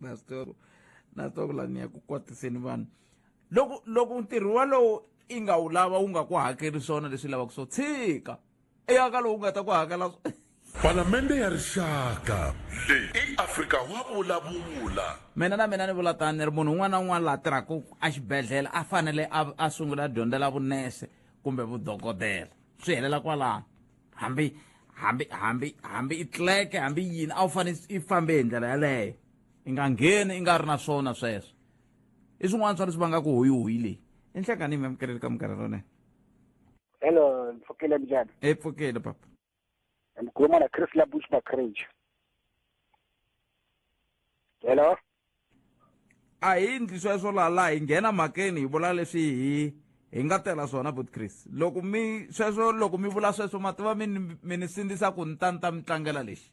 na swi tiva ku na swi tiva ku la ni ya ku kwatiseni vanhu. Loko ntirho walowo i nga wu lava wu nga ku hakeli swona leswi lavaka swo tshika. I ya ka lowu nga ta ku hakela. Palamende ya Rixaka leyi i Afrika wa vulavula. Mina na mina ni vula tani ni ri munhu un'wana na un'wana laha tirhaka exibedhlele a fanele a sungula dyondzela vunese kumbe vudokodela swi helela kwalano hambi hambi hambi hambi i tleke hambi yini a wu fanele i fambe hi ndlela yaleyo i nga ngheni i nga ri na swona sweswo i swin'wana swa leswi va nga ku hoyihoyi leyi i nhlekani mi amukeleli ka Munghana Lonene. Hello, mpfukile njhani? E pfukile papa. Ngikhuluma na Chris la Bushbuckridge. Hello. A hi ndli sweswo laha laha hi nghena mhakeni hi vula leswi hi nga tela swona but Chris loko mi sweswo loko mi vula sweswo ma tiva mi ni sindzisa ku ni ta ni ta mi tlangela lexi.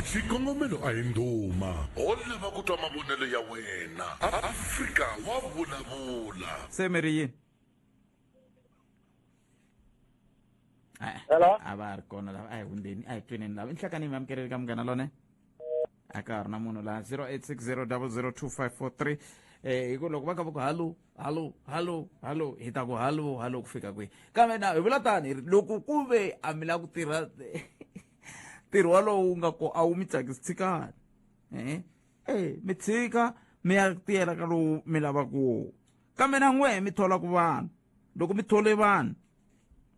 Xikongomelo a hi ndhuma ho lava ku twa mavonelo ya wena. Afrika wa vulavula. Se mi ri yini? Hello? A va ri kona lava a hi hundzeni a hi tweneni lava i nhlekani mi amukeleli ka Munghana Lonene a ka ha ri na munhu laha 0860002543 hi ku loko va ka va ku hallo hallo hallo hallo hi ta ku hallo hallo ku fika kwihi kambe na hi vula tani hi ri loko ku ve a mi lava ku tirha ntirho walowo wu nga ko a wu mi tsakisi tshikani mi tshika mi ya tiyela ka lowu mi lavaka wona kambe na n'wehe mi tholaka vanhu loko mi thole vanhu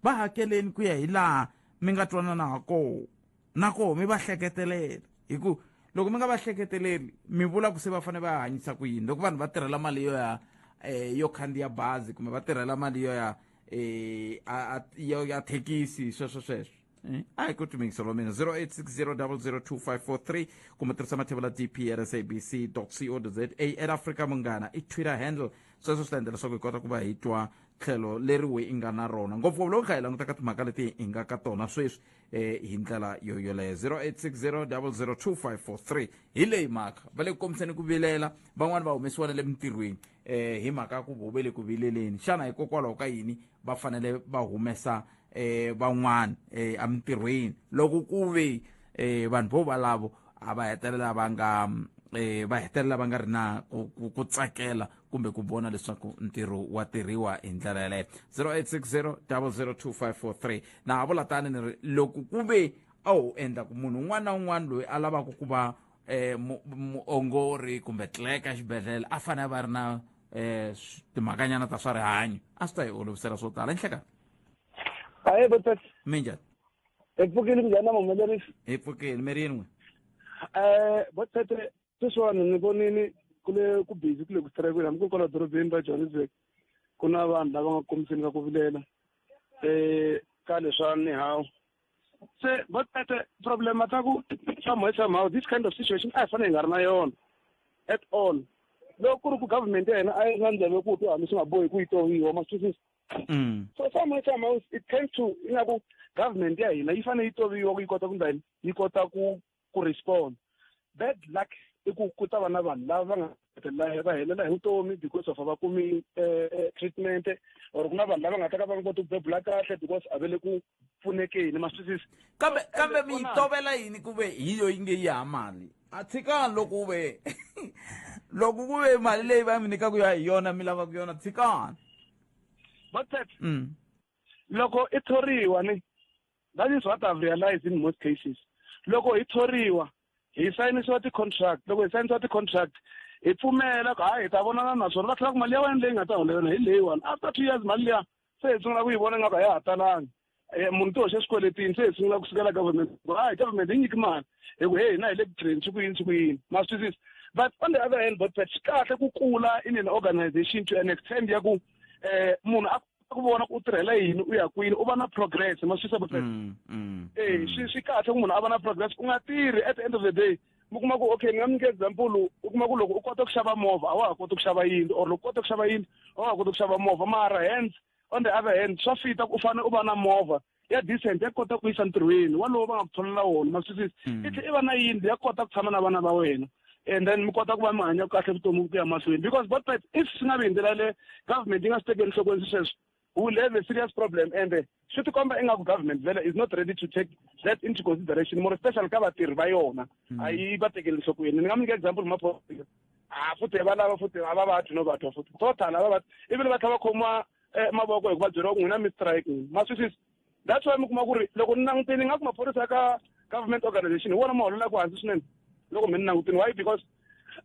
va hakeleni ku ya hi laha mi nga twanana ha koho na koho mi va hleketelela hi ku loko mi nga va hleketeleli mi vula ku se va fanele va hanyisa ku yini loko vanhu va tirhela mali yo ya yo khandziya bazi kumbe va tirhela mali yo ya ya thekisi sweswo sweswo a hi ku timingiselo mina 0860002543 kumbe tirhisa mathevula dp at sabc co za at Africa Munghana i Twitter handle. Sweswo swi ta endla leswaku hi kota ku va hi twa tlhelo leri we i nga na rona ngopfungopfu loko kha hi languta ka timhaka leti hi nga ka tona sweswi hi ndlela yo yoleyo. 0860002543 hi leyi mhaka va le ku kombiseni ku vilela van'wani va humesiwa na le mintirhweni hi mhaka ya ku vo ve le ku vileleni xana hikokwalaho ka yini va fanele va humesa van'wana emintirhweni loko ku ve vanhu vo valavo a va hetelela va nga va hetelela va nga ri na ku tsakela kumbe ku vona leswaku ntirho wa tirhiwa hi ndlela yaleyo. 0860002543 na ha vula tani ni ri loko ku ve a wu endla ku munhu un'wana na un'wana loyi a lavaka ku va muongori kumbe clerk exibedhlele a fanele a va ri na timhakanyana ta swa rihanyo a swi ta hi olovisela swo tala. Nhlekani. Hayi botet. Minjhani? Hi pfukile njhani na muhumelerisi? Hi pfukile mi ri yini n'we? Botet sweswiwani ni vonini ku le ku busy ku le ku strike hambi ku kwala dorobeni ra Johannesburg ku na vanhu lava nga kombiseni ka ku vilela ka leswa NEHAWU. Se botet problem ta ku somehow this kind of situation a hi fanele hi nga ri na yona at all. Loko ku ri ku government ya hina a yi ri na ndleve ku twa hambi swi nga bohi ku yi toviwa ma swi twisisa. So somehow it tends to ingaku government ya hina yi fanele yi toviwa ku yi kota ku ndla yi kota ku respond. Bad luck i ku ku ta va na vanhu lava va nga hetelela va helela hi vutomi because of a va kumi treatment or ku na vanhu lava nga ta ka va nga koti ku bebula kahle because a va le ku pfunekeni ma swi twisisa. Kambe mi yi tovela yini ku ve hi yo yi nge yi ha mali a tshikani loko ve loko ku ve mali leyi va mi nyikaka ya hi yona mi lavaka yona tshikani. But loko i thoriwa ni that is what I've realized in most cases. Loko hi thoriwa hi sayinisiwa ti-contract, loko hi sayinisiwa ti-contract hi pfumela ku hayi hi ta vonana naswona va tlhela ku mali ya wena leyi nga ta hola yona hi leyiwani after 2 years mali liya se hi sungula ku yi vona ingaku a ya ha talanga munhu ti hoxe swikweletini se hi sungula ku sukela government hayi government yi nyiki mali hi ku hey hina hi le ku tirheni swi ku yini swi ku yini ma swi twisisa. But on the other hand but swi kahle ku kula in an organization to an extent ya ku munhu a ku vona ku u tirhela yini u ya kwini u va na progress ma swi twisisa but swi kahle ku munhu a va na progress u nga tirhi at the end of the day mi kuma ku okay ni nga mi nyika example u kuma ku loko u kota ku xava movha a wa ha koti ku xava yindlu or loko u kota ku xava yindlu a wa ha koti ku xava movha mara hence on the other hand swa fita ku u fanele u va na movha ya decent ya kota ku yisa ntirhweni walowo va nga ku tholela wona ma swi twisisa i tlhela i va na yindlu ya kota ku tshama na vana va wena and then mi kota ku va mi hanya kahle vutomi ku ya mahlweni because but if swi nga vi hi ndlela yaleyo government yi nga swi tekeli enhlokweni sweswo we will have a serious problem and swi tikomba ingaku government vele is not ready to take that into consideration more especially ka vatirhi va yona a yi va tekeli enhlokweni. Ni nga mi nyika example maphorisa futhi va lava futhi a va va twi no va twa futhi total a va va even va tlhela va khomiwa mavoko hi ku va byeriwa ku n'wina mi strike ma swi twisisa. That's why mi kuma ku ri loko ni langutile nga ku maphorisa ka government organization hi wona ma holelaka hansi swinene loko mi ni langutini. Why? Because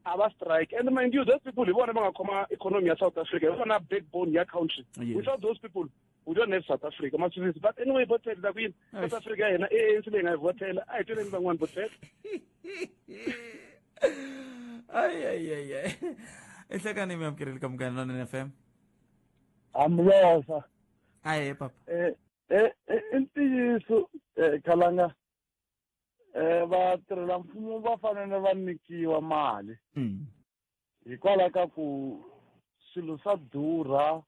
a va strike. And mind you, those people hi vona va nga khoma economy ya South Africa, hi vona backbone ya country. Yes. Without those people, we don't have South Africa. Masivisi. But anyway, votela ta ku yini? South Africa ya hina ANC leyi nga hi votela. A hi tweleni van'wani votela. Ay ay ay ay. Ehlekani mi amukeleli ka Munghana Lonene FM. Amlosa. Aye papa. I ntiyiso Khalanga, vatirhela mfumo va fanele va nyikiwa mali. Hikwalaho ka ku swilo swa durha,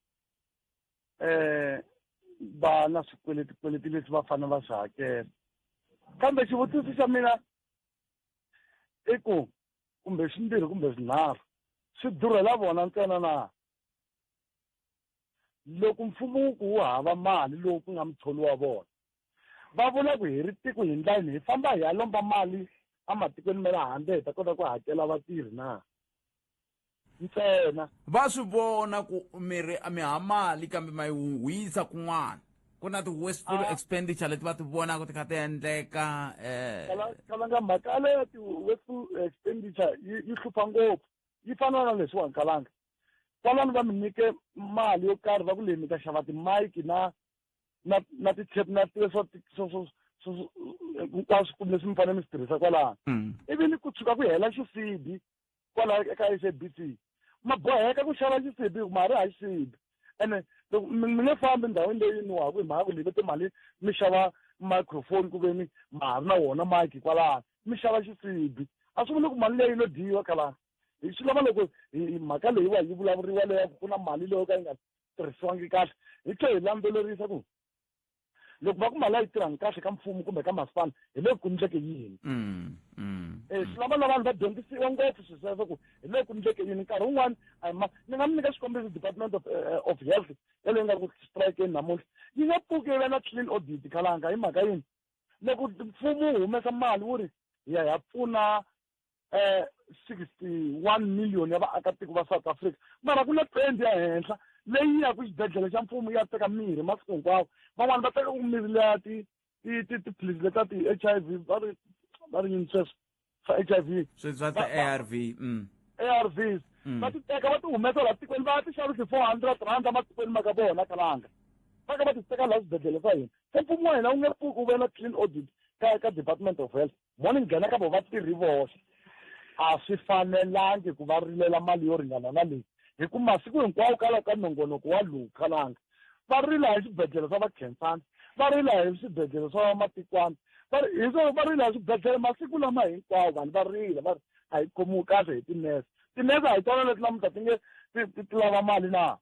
va na swikweleti leswi va fanele va swi hakela. Kambe xivutiso xa mina i ku kumbe swimbirhi kumbe swinharhu swi durhela vona ntsena na? Loko mfumo wu ku wu hava mali lowu ku nga mutholi wa vona, va vula ku hi ri tiko hi ndlela hi famba hi ya lomba mali ematikweni ma le handle hi ta kota ku hakela vatirhi na? Ntsena. Va swi vona ku mi ri mi ha mali kambe ma yi huhisa kun'wana. Ku na ti-wasteful expenditure leti va ti vonaka ti kha ti endleka. Kalanga mhaka leyo ti-wasteful expenditure yi hlupha ngopfu. Yi fana na leswiwani Kalanga. Kwalano va mi nyike mali yo karhi va ku leyi mi ta xava ti-mic na ti-tape na swo hinkwaswo leswi mi fanele mi swi tirhisa kwalano. Ivi ni ku tshuka ku hela xisibi kwala eka SABC. Ma boheka ku xava xisibi hi ku ma ha ri ha xisibi. Ene loko mi nge fambi ndhawini leyi nwaku hi mhaka ku leyi timali mi xava microphone ku ve ni ma ha ri na wona mic kwalano, mi xava xisibi. A swi vuli ku mali leyi lo dyiwa khalanga. Hi swi lava loko hi mhaka leyiwa yi vulavuriwa leya ku na mali leyo ka yi nga tirhisiwangi kahle, hi tlhela hi landzelerisa ku loko va ku mali a yi tirhangi kahle ka mfumo kumbe ka masipala hi le ku endleke yini. Swi lava na vanhu va dyondzisiwa ngopfu swilo sweswo ku hi le ku endleke yini. Nkarhi wun'wani a hi ma ni nga mi nyika xikombiso Department of Health yaleyo nga ku strike-eni namuntlha yi nga pfuki yi va na clean audit Khalanga. Hi mhaka yini? Loko mfumo wu humesa mali wu ri hi ya hi ya pfuna 61 million ya vaakatiko va South Africa, mara ku na 20 ya henhla leyi ya ku xibedhlele xa mfumo ya teka mirhi masiku hinkwawo. Van'wani va teka ku mirhi leya tiphilisi leta ti-HIV va ri yini sweswo swa HIV, Sweswi swa ti-ARV, A R Vs. Va ti teka va ti humesa laha tikweni, va ti xavisa 400 rand ematikweni ma ka vona Khalanga. Va ka va ti teka laha swibedhlele swa hina. Se mfumo wa hina wu nge pfuki wu ve na clean audit ka Department of Health. Mo ni nghena ka vo vatirhi voxe. A swi fanelangi ku va rilela mali yo ringana na leyi, hi ku masiku hinkwawo kwalaho ka nongonoko wa lowu Khalanga va rila hi swibedhlele swa vakhensani, va rila hi swibedhlele swa vamatikwana, hi swo va rila hi swibedhlele masiku lama hinkwawo. Vanhu va rila va ri a hi khomiwi kahle hi tinese. Tinese a hi tona leti namuntlha ti nge ti lava mali na?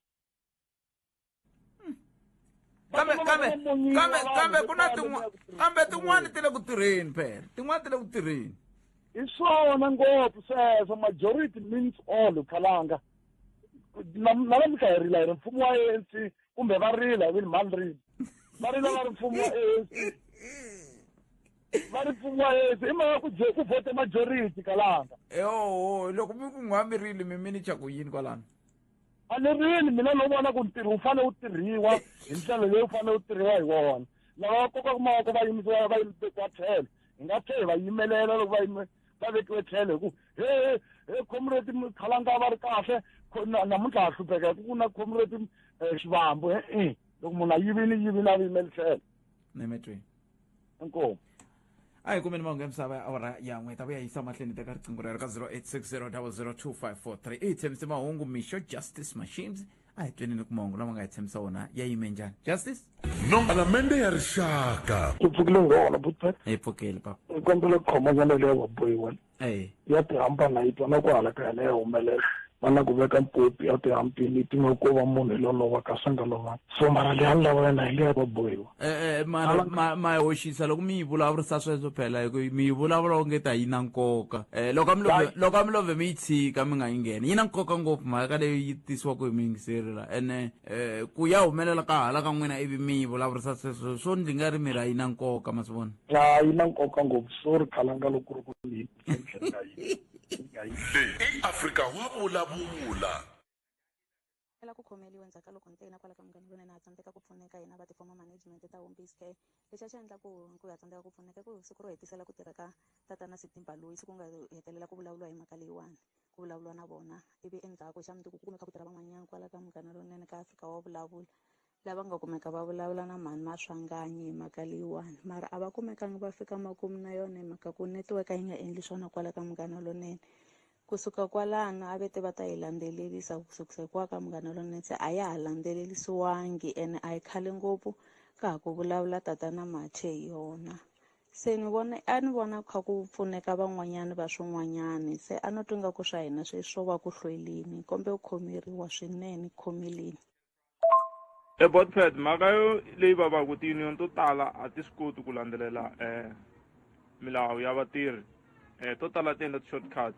Kambe, kambe, kambe, kambe ku na kambe tin'wani ti le ku tirheni phela, tin'wani ti le ku tirheni. Hi swona ngopfu sweswo, majority means all Khalanga. Na namuntlha hi rila hi ri mfumo wa ANC, kumbe va rila hi mhani rila. Va rila va ri mfumo wa ANC. Va ri mfumo wa ANC, i mhaka ku ku vote majority Khalanga. Yo, loko mi ku n'wa mi rili mi minicha ku yini kwalano? A ni rili mina, no vona ku ntirho wu fanele wu tirhiwa hi ndlela leyi wu fanele wu tirhiwa hi wona. Lava va kokaka mavoko va yimisiwa va yimisiwa tlhelo, hi nga tlhela hi va yimelela loko va vekiwe tlhelo hi ku he, he, comrade Khalanga va ri kahle, namuntlha ha hlupheka hi ku ku na comrade Xivambu, he, loko munhu a yivile, yivile a yimeli tlhelo. Ni mi twi. Inkomu. A hi kumeni mahungu ya misava ya awara ya n'we, ta vuya yisa mahlweni teka riqingho rero ka zero eight six zero double zero two five four three. I hi tshembise mahungu mixo Justice Machines. A hi tweneni ku mahungu lama nga hi tshembisa wona ya yime njhani. Justice? No, Palamende ya Rixaka. Hi pfukile ngona, Butpet. Hi pfukile, papa. Hi kombela ku khoma nyana leya vabohiwa. Eh. Ya tihambana yi twa na ku hala ka yena ya humelela. Va na ku veka mpopi ya tihampini ti nga ko va munhu hi lolova kasi a nga lovanga. So mara leyi a ni lava yona hi leya vabohiwa. Mara ma hoxisa loko mi yi vulavurisa sweswo phela, hi ku mi yi vulavula onge ta yi na nkoka. Loko a mi love, loko a mi love mi yi tshika mi nga yi ngheni. Yi na nkoka ngopfu mhaka leyi yi tisiwaka hi muyingiseri la. Ene ku ya humelela ka hala ka n'wina ivi mi yi vulavurisa sweswo, swo ndzi nga ri mi ri a yi na nkoka, ma swi vona? Ya, yi na nkoka ngopfu. Sorry Khalanga loko ku ri ku ni yi Leyi i Afrika wa vulavula. La ku khomeliwa endzhaku ka loko ni te yena kwala ka Munghana Lonene ha tsandzeka ku pfuneka hina va ti-former management ta Home Based Care. Lexi a xi endla ku ku ha tsandzeka ku pfuneka i ku siku ro hetisela ku tirha ka tatana Sydney Baloyi siku nga hetelela ku vulavuriwa hi mhaka leyiwani ku vulavuriwa na vona ivi endzhaku xa mundzuku ku kumeka ku tirha van'wanyana kwala ka Munghana Lonene ka Afrika wa vulavula lava nga kumeka va vulavula na mhani Maswanganyi hi mhaka leyiwani mara a va kumekangi va fika makumu na yona hi mhaka ku network yi nga endli swona kwala ka Munghana Lonene. Kusuka kwalano a vete va ta yi landzelerisa ku sukisa kwa ka Munghana Lonene se a ya ha landzelerisiwangi ene a yi khale ngopfu ka ha ku vulavula tatana Mathe hi yona se ni vona a ni vona kha ku pfuneka van'wanyana va swin'wanyani se a no twa ingaku swa hina sweswi swo va ku hlwelini kombe ku khomeriwa swinene khomeleni. E Botpet mhaka yo leyi vavaku ti-union to tala a ti swi koti ku landzelela um milawu ya vatirhi um to tala ti endla ti-shortcut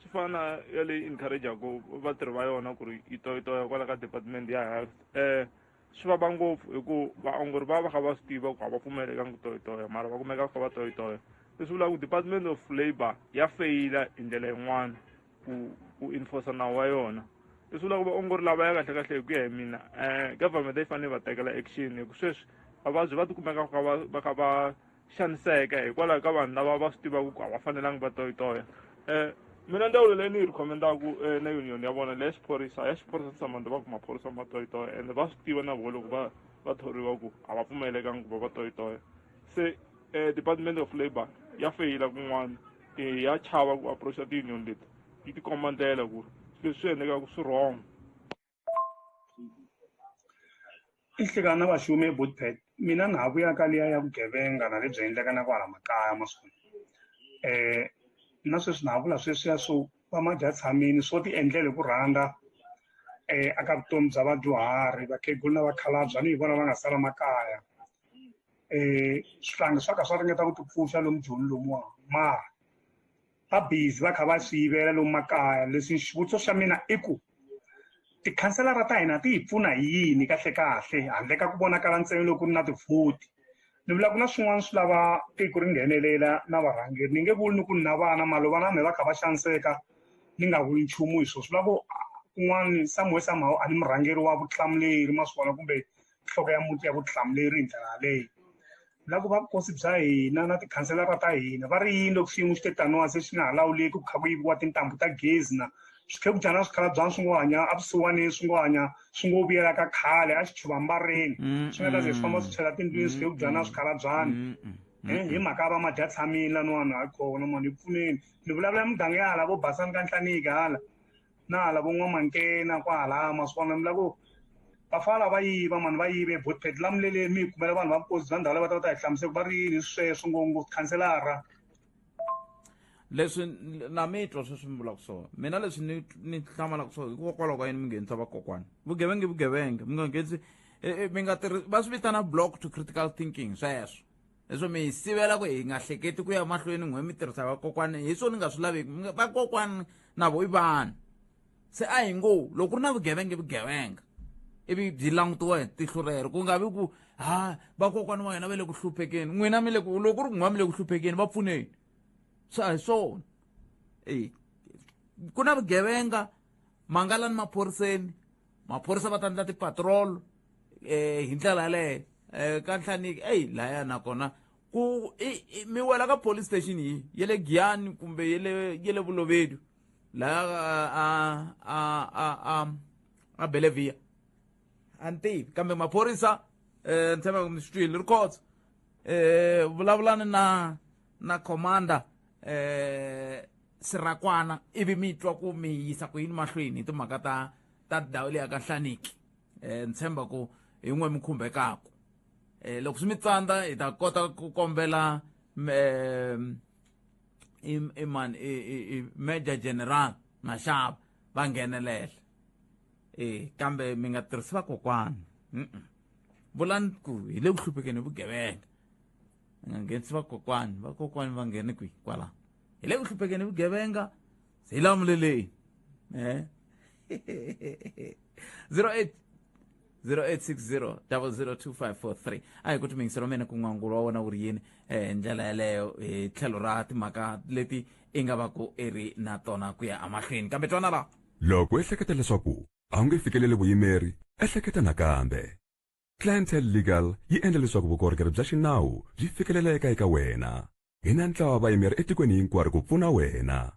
swi fana na ya leyi encourageaku vatirhi va yona ku ri yi toyitoya kwala ka department ya health um swi vava ngopfu hi ku vaongori va va kha va swi tiva ku a va pfumelekangi ku toyitoya mara va kumeka va kha va toyitoya leswi vulaka ku department of labour ya feyila hi ndlela yin'wana ku ku enforce nawu wa yona leswi vulaka vaongori lava ya kahle kahle hi ku ya hi mina um government yi fanele yi va tekela action hi ku sweswi vavabyi va tikumeka va va va kha va xaniseka hikwalaho ka vanhu lava va swi tivaka ku a va fanelangi va toyitoya um mina ndzawulo leyi ni yi rhikhomendaku na union ya vona leya xiphorisa ya xiphorisa ni tshama ni va ku maphorisa ma toyitoya ende va swi tiva na vona loko va va thoriwa ku a va pfumelekangi ku va va toyitoya se um department of labour ya feyila kun'wana e ya chava ku approacha ti-union leti yi ti komba ndlela ku leswi swi endlekaka swi wrong. I nhlekani na vaxumi eBootpad mina na ha vuya ka liya ya vugevenga na lebyi endleka na kwala makaya masiku eh na sweswi na ha vula sweswiya swo va madya tshamini swo ti endlela hi ku rhandza eh aka vutomi bya vadyuhari vakhegula na vakhalabya ni hi vona va nga sala makaya eh swihlangi swa ka swa ringeta ku tipfuxa lomu joni lomuwa mara va busy va kha va swi yivela lomu makaya leswi xivutiso xa mina i ku tikhanselara ta hina ti hi pfuna hi yini kahle kahle handle ka ku vonakala ntsena loko ku ri na tivhoti ni vula ku na swin'wana swi lava tiko ri nghenelela na varhangeri ni nge vuli ni ku ni na vana malova na me va kha va xaniseka ni nga vuli nchumu hi swona swi vula ku kun'wana somewhere somehow a ni murhangeri wa vutihlamuleri ma swi vona kumbe nhloko ya muti ya vutihlamuleri hi ndlela yaleyo la ku va vukosi bya hina na tikhanselara ta hina va ri yini loko xiyimo xi te taniwa se xi nga ha lawuleki ku kha ku yiviwa tintambu ta gezi na swikhegujana na swikhalabyanyi swi ngo hanya evusiwaneni swi ngo hanya swi ngo vuyela ka khale a xi chuva mbareni swi nga ta ze swi famba swi chela tindlwini swikhegujana na swikhalabyanyi hi mhaka va madya tshamini laniwani hayi khona mani hi pfuneni ni vulavula muganga ya hala vo basani ka nhlaniki hala na hala vo n'wamankena kwahala ma swi vona ni vula ku vafana va yiva mani va yive botpet lamuleleni mi hi kumela vanhu va vukosi bya ndhawu leyi va ta va ta hi hlamusela ku va ri yini sweswo ngopfungopfu khanselara Leswi na mi twa sweswi mi vulaka swona mina leswi ni ni hlamalaka swona hikokwalaho ka yini mi nghenisa vakokwani vugevenga i vugevenga mi nga nghenisi mi nga tirhi va swi vitana block to critical thinking sweswo leswo mi hi sivela ku hi nga hleketi ku ya mahlweni n'we mi tirhisa vakokwani hi swona ni nga swi laveki vakokwani na vo i vanhu se a hi ngo loko ku ri na vugevenga i vugevenga ivi byi langutiwa hi tihlo rero ku nga vi ku ha vakokwani wa hina va le ku hluphekeni n'wina mi le ku loko ku ri ku n'wa mi le ku hluphekeni va pfuneni swi a hi swona e ku na vugevenga mangalani maphoriseni maphorisa va ta endla ti-patrol eh hi ndlela yaleyo eh ka nhlaniki eyi laya nakona ku mi wela ka police station yi ya le giyani kumbe ya le ya le vulovedu laya a a a a a belevia a ni tivi kambe maphorisa um ni tshemba mi swi twile ri khotso um vulavulani na na commander um sirakwana ivi mi twa ku mi yisa ku yini mahlweni hi timhaka ta ta ndhawu leyi ka nhlaniki um ni tshemba ku hi n'we mi khumbekaku um loko swi mi tsandza hi ta kota ku kombela um i mani i major general Mashava va nghenelela e kambe mi nga tirhisi vakokwani vulani ku hi le ku hluphekeni hi vugevenga mi nga nghenisi vakokwani vakokwani va nghene kwihi kwalaho hi le ku hluphekeni hi vugevenga hi lamuleleni eh 08 0860 002543 a hi ku timingiselo mina ku n'wangulo wa wena wu ri yini hi ndlela yaleyo hi tlhelo ra timhaka leti i nga va ku i ri na tona ku ya emahlweni kambe twana la Loko u ehleketa leswaku. A wu nge fikeleli vuyimeri? Ehleketa nakambe. Clientele Legal yi endla leswaku vukorhokeri bya xinawu byi fikeleleka eka wena. Hi na ntlawa wa vayimeri etikweni hinkwaro ku pfuna wena.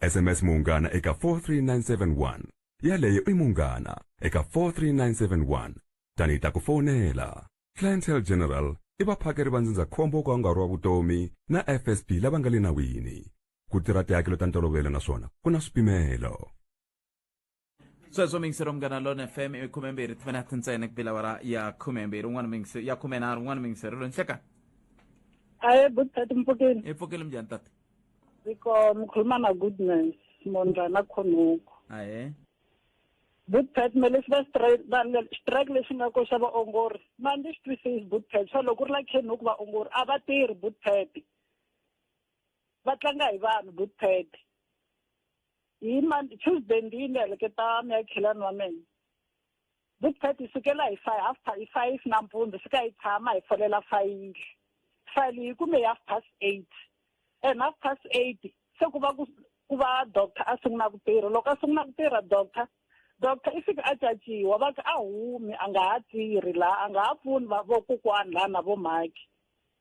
SMS Munghana eka 43971. Yaleyo i Munghana eka 43971. Tani hi ta ku fonela. Clientele General i vaphakeri va ndzindzakhombo wo ka wu nga ri wa vutomi na FSP lava nga le nawini. Ku tirha tihakelo ta ntolovelo naswona ku na swipimelo. Sweswo mingisero Munghana Lona FM i 12 timinete ntsena ku bila awara ya 12 un'wana mingisero ya 13 un'wana mingisero loyi nhleka. Aye, butati mpfukeni. I pfukile, minjhani tate? Ndzi mi khuluma na Goodness Mondlana Khonuku. Ahe. Butpat, me leswi va strike va strike lexi nga ko xa vaongori, ma ndzi xi twisisi Butpat, swa loko ku ri la Khenhuku vaongori a va tirhi Butpat, va tlanga hi vanhu Butpat. Hi Monday, Tuesday ndi yi ni heleketa muyakhelani wa mina. Butpat hi sukela hi five, half hi 5 nampundzu fika hi tshama hi folela fayili. Fayili hi kume hi 8:30. And 8:30 se ku va ku ku va doctor a sungula ku tirha. Loko a sungula ku tirha doctor, doctor i fika a caciwa va ku a humi a nga ha tirhi laha, a nga ha pfuni va vokokwani laha na vo mhaki.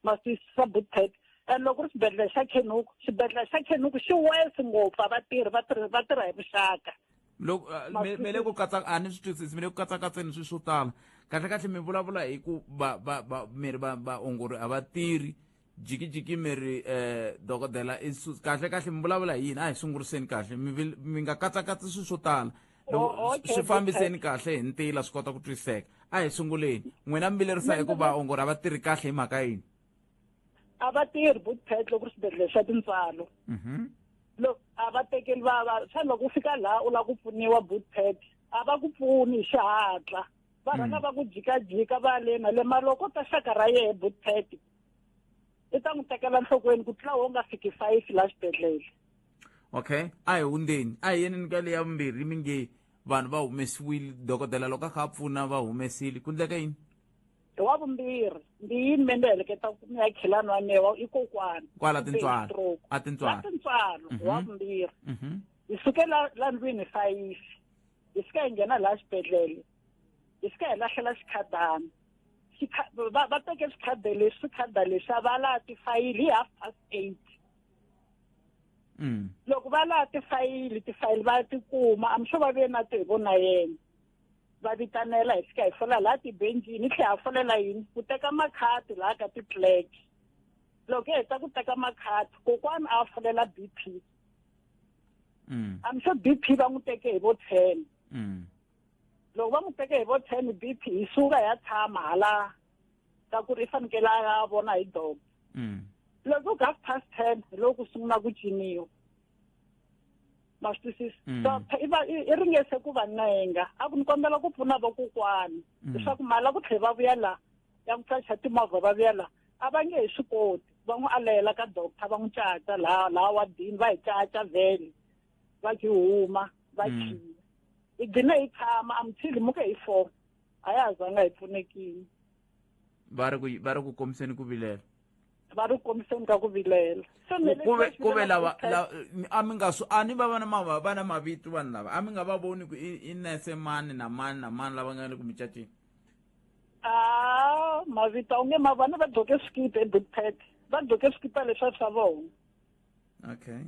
Ma swi twisisa Butpat? And loko ri xibedhlele xa Khenuku, xibedhlele xa Khenuku xi worse ngopfu, a va tirhi, va tirha va tirha hi vuxaka. Loko me le ku katsa a ni swi twisisi, mi le ku katsakatseni swilo swo tala. Kahle kahle mi vulavula hi ku va va va mi ri va vaongori a va tirhi, jikijiki mi ri dokodela i kahle kahle mi vulavula hi yini? A hi sunguriseni kahle, mi mi nga katsakatsi swilo swo tala. Loko swi fambiseni kahle hi ntila swi kota ku twisiseka. A hi sunguleni, n'wina mi vilerisa hi ku vaongori a va tirhi kahle hi mhaka yini? A va tirhi Butpat loko ri xibedhlele xa tintswalo. Loko a va tekeli va va swa loko u fika laha u lava ku pfuniwa Butpat, a va ku pfuni hi xihatla, va rhanga va ku jikajika va le na le. Mara loko ta xaka ra yehe Butpat, i ta n'wi tekela nhlokweni ku tlula wo nga fiki 5 laha xibedhlele. Okay, a hi hundzeni, a hi yeneni ka leya vumbirhi. Mi nge vanhu va humesiwile, dokodela loko a kha a pfuna va humesile, ku ndleka yini? Hi wa vumbirhi ndi yini me ni heleketa muyakhelani wa mehe i kokwani. Kwala tintswalo? A tintswalo. La tintswalo, hi wa vumbirhi. Hi suke la la ndlwini 5, hi fika hi nghena laha xibedhlele, hi fika hi lahlela xikhadana. Va va teke swikhada leswi, swikhada leswi a va laha tifayili hi 8:30. Loko va laha tifayili, tifayili va ti kuma, I'm sure va ve na to hi vo na yena. Va vitanela, hi fika hi fola laha tibencini, hi tlhela ha folela yini ku teka makhadi laha ka ti-clerk. Loko hi heta ku teka makhadi, kokwani a folela BP. I'm sure BP va n'wi teke hi vo 10. Loko va n'wi teke hi vo 10 BP, hi suka hi ya tshama hala ka ku ri i fanekele a ya vona hi doctor. Loko ku 10:30 hi loko ku sungula ku ciniwa. Ma swi twisisa? Doctor i va i ringese ku va nenga, a ku ni kombela ku pfuna vakokwani leswaku mali ya ku tlhela va vuya laha ya ku qacha timovha va vuya laha a va nge he swi koti. Va n'wi alela ka doctor, va n'wi caca laha laha wadini, va hi caca vhele va ki huma va khiya. Hi gcine hi tshama until muke hi 4, a ya ha zanga hi pfunekile. Va ri ku va ri ku kombiseni ku vilela. Va ri ku kombiseni ka ku vilela. Se me Ku ve ku ve lava a mi nga swi a ni va va na ma va na mavito vanhu lava, a mi nga va voni ku i nese mani na mani na mani lava nga le ku micaceni? A mavito a wu nge ma vona, va gqoke swikipa eBookpad, va gqoke swikipa leswiya swa vona. Okay.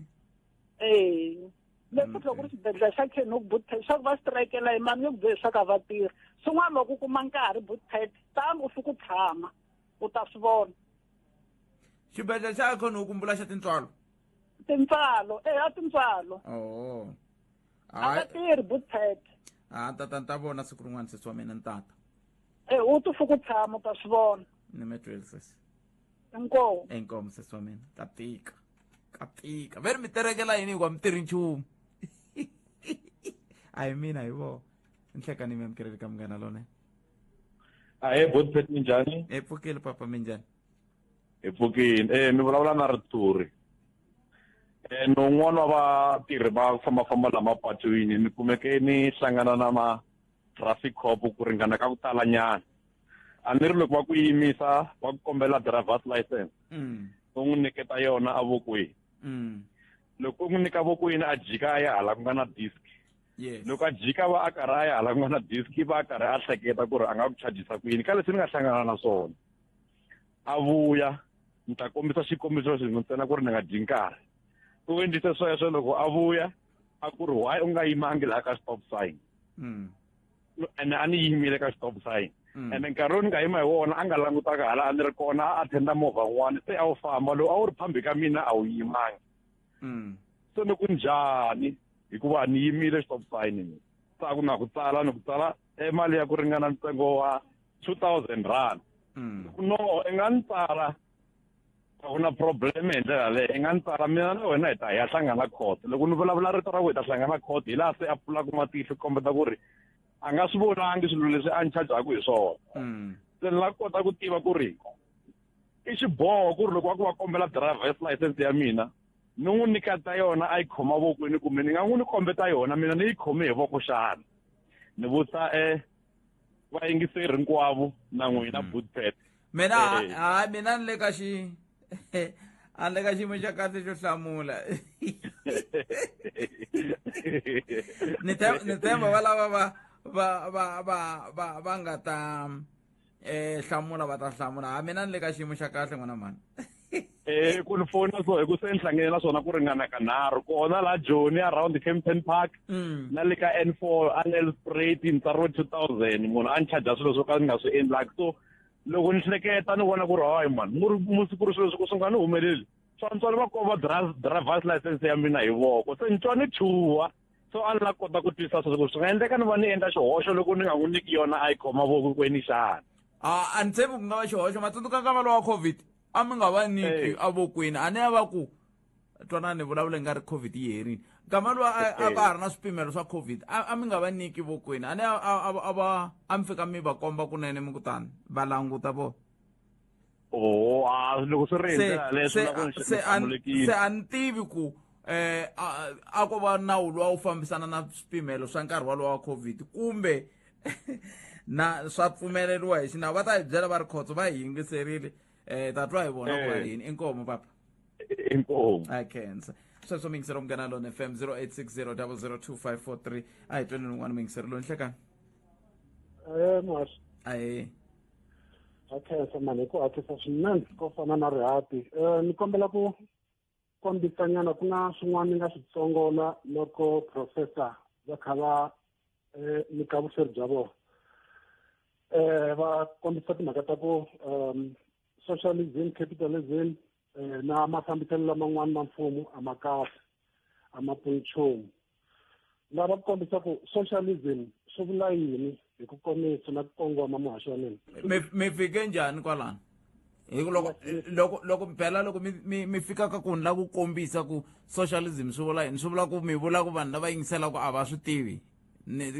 Eh, le futhi loko ku ri xibedhlele xa Khenhuku Bookpad, swa ku va strikela hi mani nge ku byeli leswaku a va tirhi. Swin'wana loko u kuma nkarhi Bookpad, tani u fika u tshama u ta swi vona. Xibedhlele xa Khenhuku mbula xa tintswalo? Tintswalo, eh, a tintswalo. Oh. A va tirhi Bookpad. A tata ni ta vona siku rin'wana sesi wa mina ni tata. Eh, u ti fika u tshama u ta swi vona. Ni mi tweli sesi. Inkomu. Inkomu sesi wa mina, ka tika. Ka tika. Ve ri mi terekela yini hikuva mi tirhi nchumu? A hi mina, hi vona. Nhlekani mi amukeleli ka Munghana Lona. Ahee Botpet, minjhani? Hi pfukile papa, minjhani? Hi pfukile. Eh, mi vulavula na Rituri. Eh, ni un'wana wa vatirhi va fambafamba la mapatwini, ni kumeke ni hlangana na ma traffic cop ku ringana ka ku tala nyana. A ni ri loko va ku yimisa va ku kombela driver's license. U n'wi nyiketa yona evokweni. Loko u n'wi nyika vokweni a jika a ya hala ku nga na disk. Loko a jika va a karhi a ya hala ku nga na disk va a karhi a hleketa ku ri a nga ku chajisa ku yini ka leswi ni nga hlangana na swona. A vuya ni ta kombisa xikombiso xin'we ntsena ku ri ni nga dyi nkarhi. U endlise sweswo loko a vuya a ku ri why u nga yimangi laha ka stop sign. Ene a ni yimile ka stop sign. Ene nkarhi lowu ni nga yima hi wona a nga langutaka hala a ni ri kona a attenda movha wun'wana se a wu famba lowu a wu ri phambi ka mina a wu yimangi. Se ni ku njhani hikuva ni yimile stop sign ni. Se a ku na ku tsala ni ku tsala e mali ya ku ringana ntsengo wa 2000 rand. No, i nga ni tsala a ku na problem hi ndlela leyo i nga ni tsala mina na wena hi ta hi ya hlangana court. Loko ni vulavula rito ra ku hi ta hlangana court hi laha se a pfulaka matihlo kombeta ku ri a nga swi vonangi swilo leswi a ni chajaku hi swona. Se ni la kota ku tiva ku ri i xiboho ku ri loko va ku va kombela driver's license ya mina ni n'wi nyiketa yona a yi khoma vokweni kumbe ni nga n'wi ni kombeta yona mina ni yi khome hi voko xana. Ni vutisa vayingiseri hinkwavo na n'wina Bootpet. Mina hayi mina ni le ka xi a ni le ka xiyimo xa kahle xo hlamula. Ni tshemba va lava va va va va va va nga ta hlamula va ta hlamula. Ha mina ni le ka xiyimo xa kahle n'wana mhani. Ku ni fona so hi ku se ni hlangene na swona ku ringana ka nharhu kona la Joni around Kempton Park na le ka N4 a Nelspruit ni tsariwe 2000 munhu a ni charge swilo swo ka ni nga swi endlaki. So loko ni hleketa ni vona ku ri hayi man musi ku ri swilo swi nga ni humeleli swa ntswalo va komba driver's license ya mina hi voko se ni twa ni chuha. So a ni la kota ku twisisa sweswo ku swi nga endleka ni va ni endla xihoxo loko ni nga n'wi nyiki yona a yi khoma vokweni xana. A ni tshembi ku nga va xihoxo matsundzuka nkama lowa COVID a mi nga va nyiki a vokweni a ni ya va ku twanani vulavula nga ri COVID yi herile nkama lowa a ka ha ri na swipimelo swa COVID a mi nga va nyiki vokweni a ni a va a mi fika mi va komba kunene mi kutani va languta vo. Oh, a loko swi ri hi ndlela leyo swi lava ku se a ni tivi ku a ko va nawu lowa wu fambisana na swipimelo swa nkarhi walowo wa COVID kumbe na swa pfumeleriwa hi xinawu va ta hi byela va ri khotso va hi yingiserile ta twa hi vona ku va yini. Inkomu papa. Inkomu. A khensa. Sweswo muyingiseri Munghana Lona FM 0860002543 a hi tweni un'wana muyingiseri loyi nhlekani. Muhaxi. Ahee. A khensa mani hi ku hatlisa swinene ko fana na rihati. Ni kombela ku kombisanyana ku na swin'wana ni nga swi tsongola loko professor va kha va nyika vuhleri bya vona. Va kombisa timhaka ta ku socialism, capitalism na mafambiselo laman'wana ma mfumo a ma kahle, a ma pfuni nchumu. Lava ku kombisa ku socialism swi vula yini hi ku komisa na ku kongoma muhaxi wa mina. Mi fike njhani kwalano? Hi ku loko loko loko phela loko mi fika ka ku ni lava ku kombisa ku socialism swi vula yini, swi vula ku mi vula ku vanhu lava yingiselaka a va swi tivi. Mi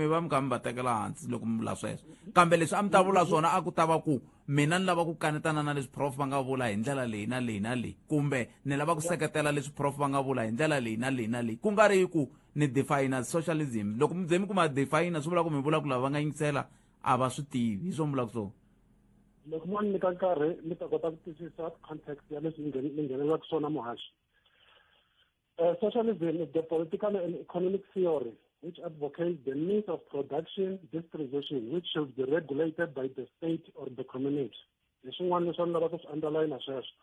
va mi kha mi va tekela hansi loko mi vula sweswo. Kambe leswi a mi ta vula swona a ku ta va ku mina ni lava ku kanetana na leswi prof va nga vula hi ndlela leyi na leyi na leyi, kumbe ni lava ku seketela leswi prof va nga vula hi ndlela leyi na leyi na leyi, ku nga ri ku ni define socialism. Loko mi ze mi kuma define swi vula ku mi vula ku lava va nga yingisela a va swi tivi, hi swo mi vulaka swona. Loko mo ni nyika nkarhi mi ta kota ku twisisa context ya leswi mi nghenelelaka swona muhaxi. Socialism is the political and economic theory which advocates the means of production, distribution, which should be regulated by the state or the community. Hi swin'wana leswi a ni lava ku swi underline sweswo.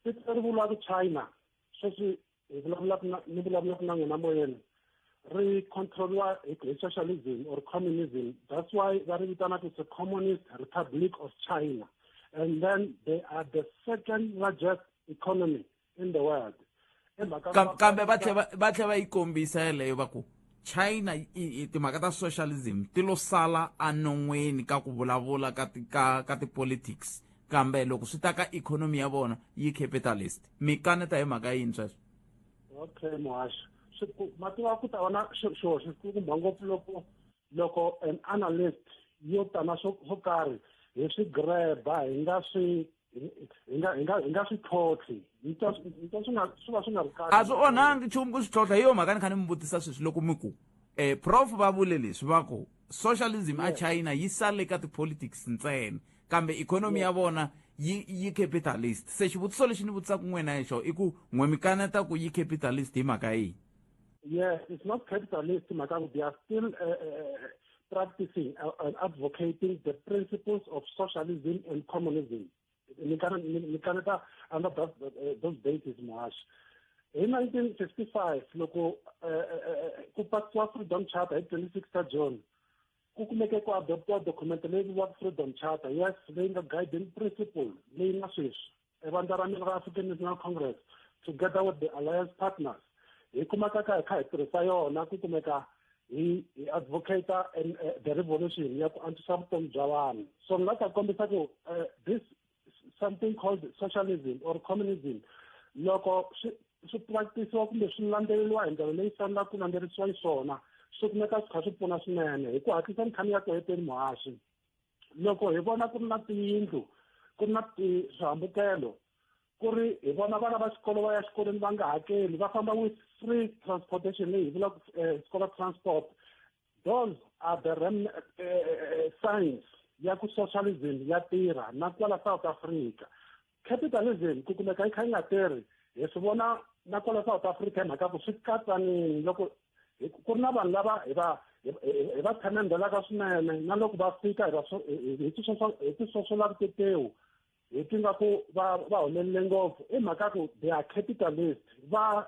Tiko leri vuriwaka China, sweswi hi vulavulaka na, ni vulavulaka na n'wina moyeni, ri control-iwa hi socialism or communism. That's why va ri vitanaka it's a Communist Republic of China. And then they are the second largest economy in the world. Kambe va tlhe va yi kombisa yeleyo va ku China i timhaka ta socialism ti lo sala enon'weni ka ku vulavula ka ti-politics, kambe loko swi ta ka economy ya vona yi capitalist. Mi kaneta hi mhaka yini sweswo? Okay, muhaxi. Ma tiva ku ta va na xihoxo xikulukumba ngopfu loko an analyst yo ta na swo karhi hi swi grab-a, hi nga swi hi nga swi tlhontlhi. Ni twa swi nga, swi va swi nga ri kahle. A swi onhangi nchumu ku swi tlhontlha. Hi yo mhaka ni kha ni mi vutisa sweswi loko mi ku prof va vule leswi va ku socialism a China yi sale ka ti-politics ntsena, kambe economy ya vona yi capitalist. Se xivutiso lexi ni vutisaka n'wina hi xona i ku n'we mi kaneta ku yi capitalist hi mhaka yihi? Yes, it's not capitalist mhaka ku they are still practicing and advocating the principles of socialism and communism. Ni kaneta under those basis muhaxi. Hi 1955 loko ku pasiwa Freedom Charter hi 26 ta June, ku kumeke ku adoptiwa document leyi vuriwaka Freedom Charter, yes, leyi nga guiding principle leyi na sweswi evandla ra mina ra African National Congress together with the alliance partners hi kumeka ka hi kha hi tirhisa yona ku kumeka hi advocate and the revolution ya ku antswisa vutomi bya vanhu. So ni nga ta kombisa ku this something called socialism or communism loko swi practice-iwa kumbe swi landzeleriwa hi ndlela leyi fanelaka ku landzelerisiwa xiswona, swi kumeka swi kha swi pfuna swinene. Hi ku hatlisa ni kha ni ya ku heteni muhaxi, loko hi vona ku ri na tiyindlu, ku ri na swihambukelo, ku ri hi vona vana va xikolo va ya xikolweni va nga hakeli, va famba with free transportation leyi hi vulaka scholar transport, those are the signs ya ku socialism ya tirha na kwala South Africa. Capitalism ku kumeka yi kha yi nga tirhi, hi swi vona na kwala South Africa hi mhaka ku swi katsanile. Loko ku ri na vanhu lava hi va hi va themendhelaka swinene, na loko va fika hi tisosolaka titewu hi twi nga ku va humelele ngopfu, i mhaka ku they are capitalist. Va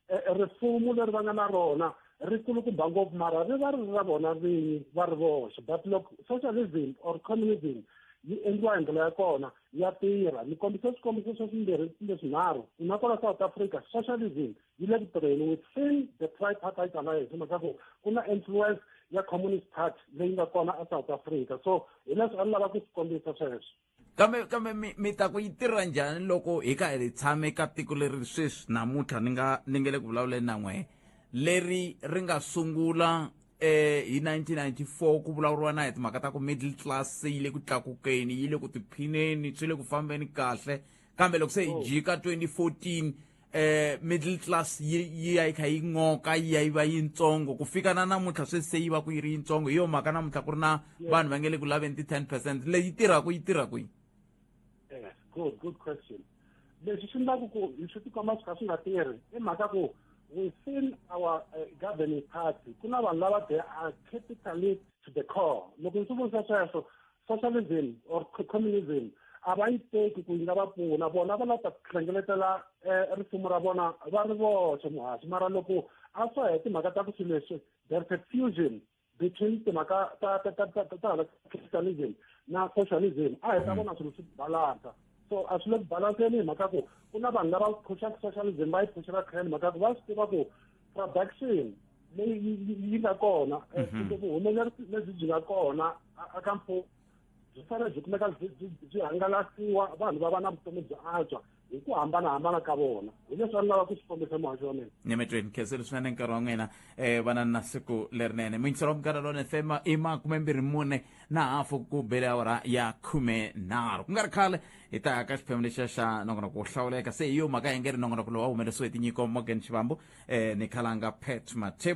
rifumo leri va nga na rona ri kulukumba ngopfu, mara ri va ri ri ra vona vinyi va ri voxe. But loko socialism or communism yi endliwa hi ndlela ya kona ya tirha. Ni kombisa swikombiso swa swimbirhi kumbe swinharhu na kwala South Africa socialism yi le ku tirheni within the tripartite alliance, hi mhaka ku ku na influence ya Communist Party leyi nga kona a South Africa. So hi leswi a ni lava ku swi kombisa sweswo. Kambe mi ta ku yi tirha njhani loko hi ka hi tshame ka tiko leri sweswi namuntlha ni nga ni nge le ku vulavuleni na n'wehe, leri ri nga sungula hi 1994 ku vulavuriwa na hi timhaka ta ku middle class yi le ku tlakukeni, yi le ku tiphineni, swi le ku fambeni kahle, kambe loko se hi jika 2014 middle class yi ya yi kha yi n'oka, yi ya yi va yintsongo ku fika na namuntlha sweswi se yi va ku yi ri yintsongo. Hi yo mhaka namuntlha ku ri na vanhu va nge le ku laveni ti-10% leyi tirhaka yi tirha kwihi? Yes, good question. Leswi swi endlaku ku swi tikomba swi kha swi nga tirhi i mhaka ku within our governing party ku na vanhu lava they are capitalist to the core. Loko ndzi vurisa sweswo, socialism or communism a va yi teki ku yi nga va pfuna, vona va lava ta hlengeletela rifumo ra vona va ri voxe muhaxi. Mara loko a swa hi timhaka ta ku swilo leswi, there is a fusion between timhaka ta ta ta ta ta capitalism na socialism, a hi ta vona swilo swi balansa. So a swi le ku balanseni hi mhaka ku ku na vanhu lava phuxaka socialism va yi phuxela tlhelo, mhaka ku va swi tiva ku production leyi yi nga kona kumbe vuhumelerisi lebyi byi nga kona aka mfumo byi fanele byi kumeka byi hangalasiwa, vanhu va va na vutomi byo antswa hi ku hambanahambana ka vona. Hi leswi a ni lava ku swi kombisa muhaxi wa mina. Nyametweni khensile swinene nkarhi wa n'wina, vana na siku lerinene. Muyingiseri wa Munghana Lonene FM, i 24 na hafu ku bele awara ya 13. Ku nga ri khale hi ta ya ka xiphemu lexiya xa nongonoko wo hlawuleka. Se hi yo mhaka hi nge ri nongonoko lowu wa humelerisiwe hi tinyiko Morgan Xivambu ni Khalanga Pat Mathebo.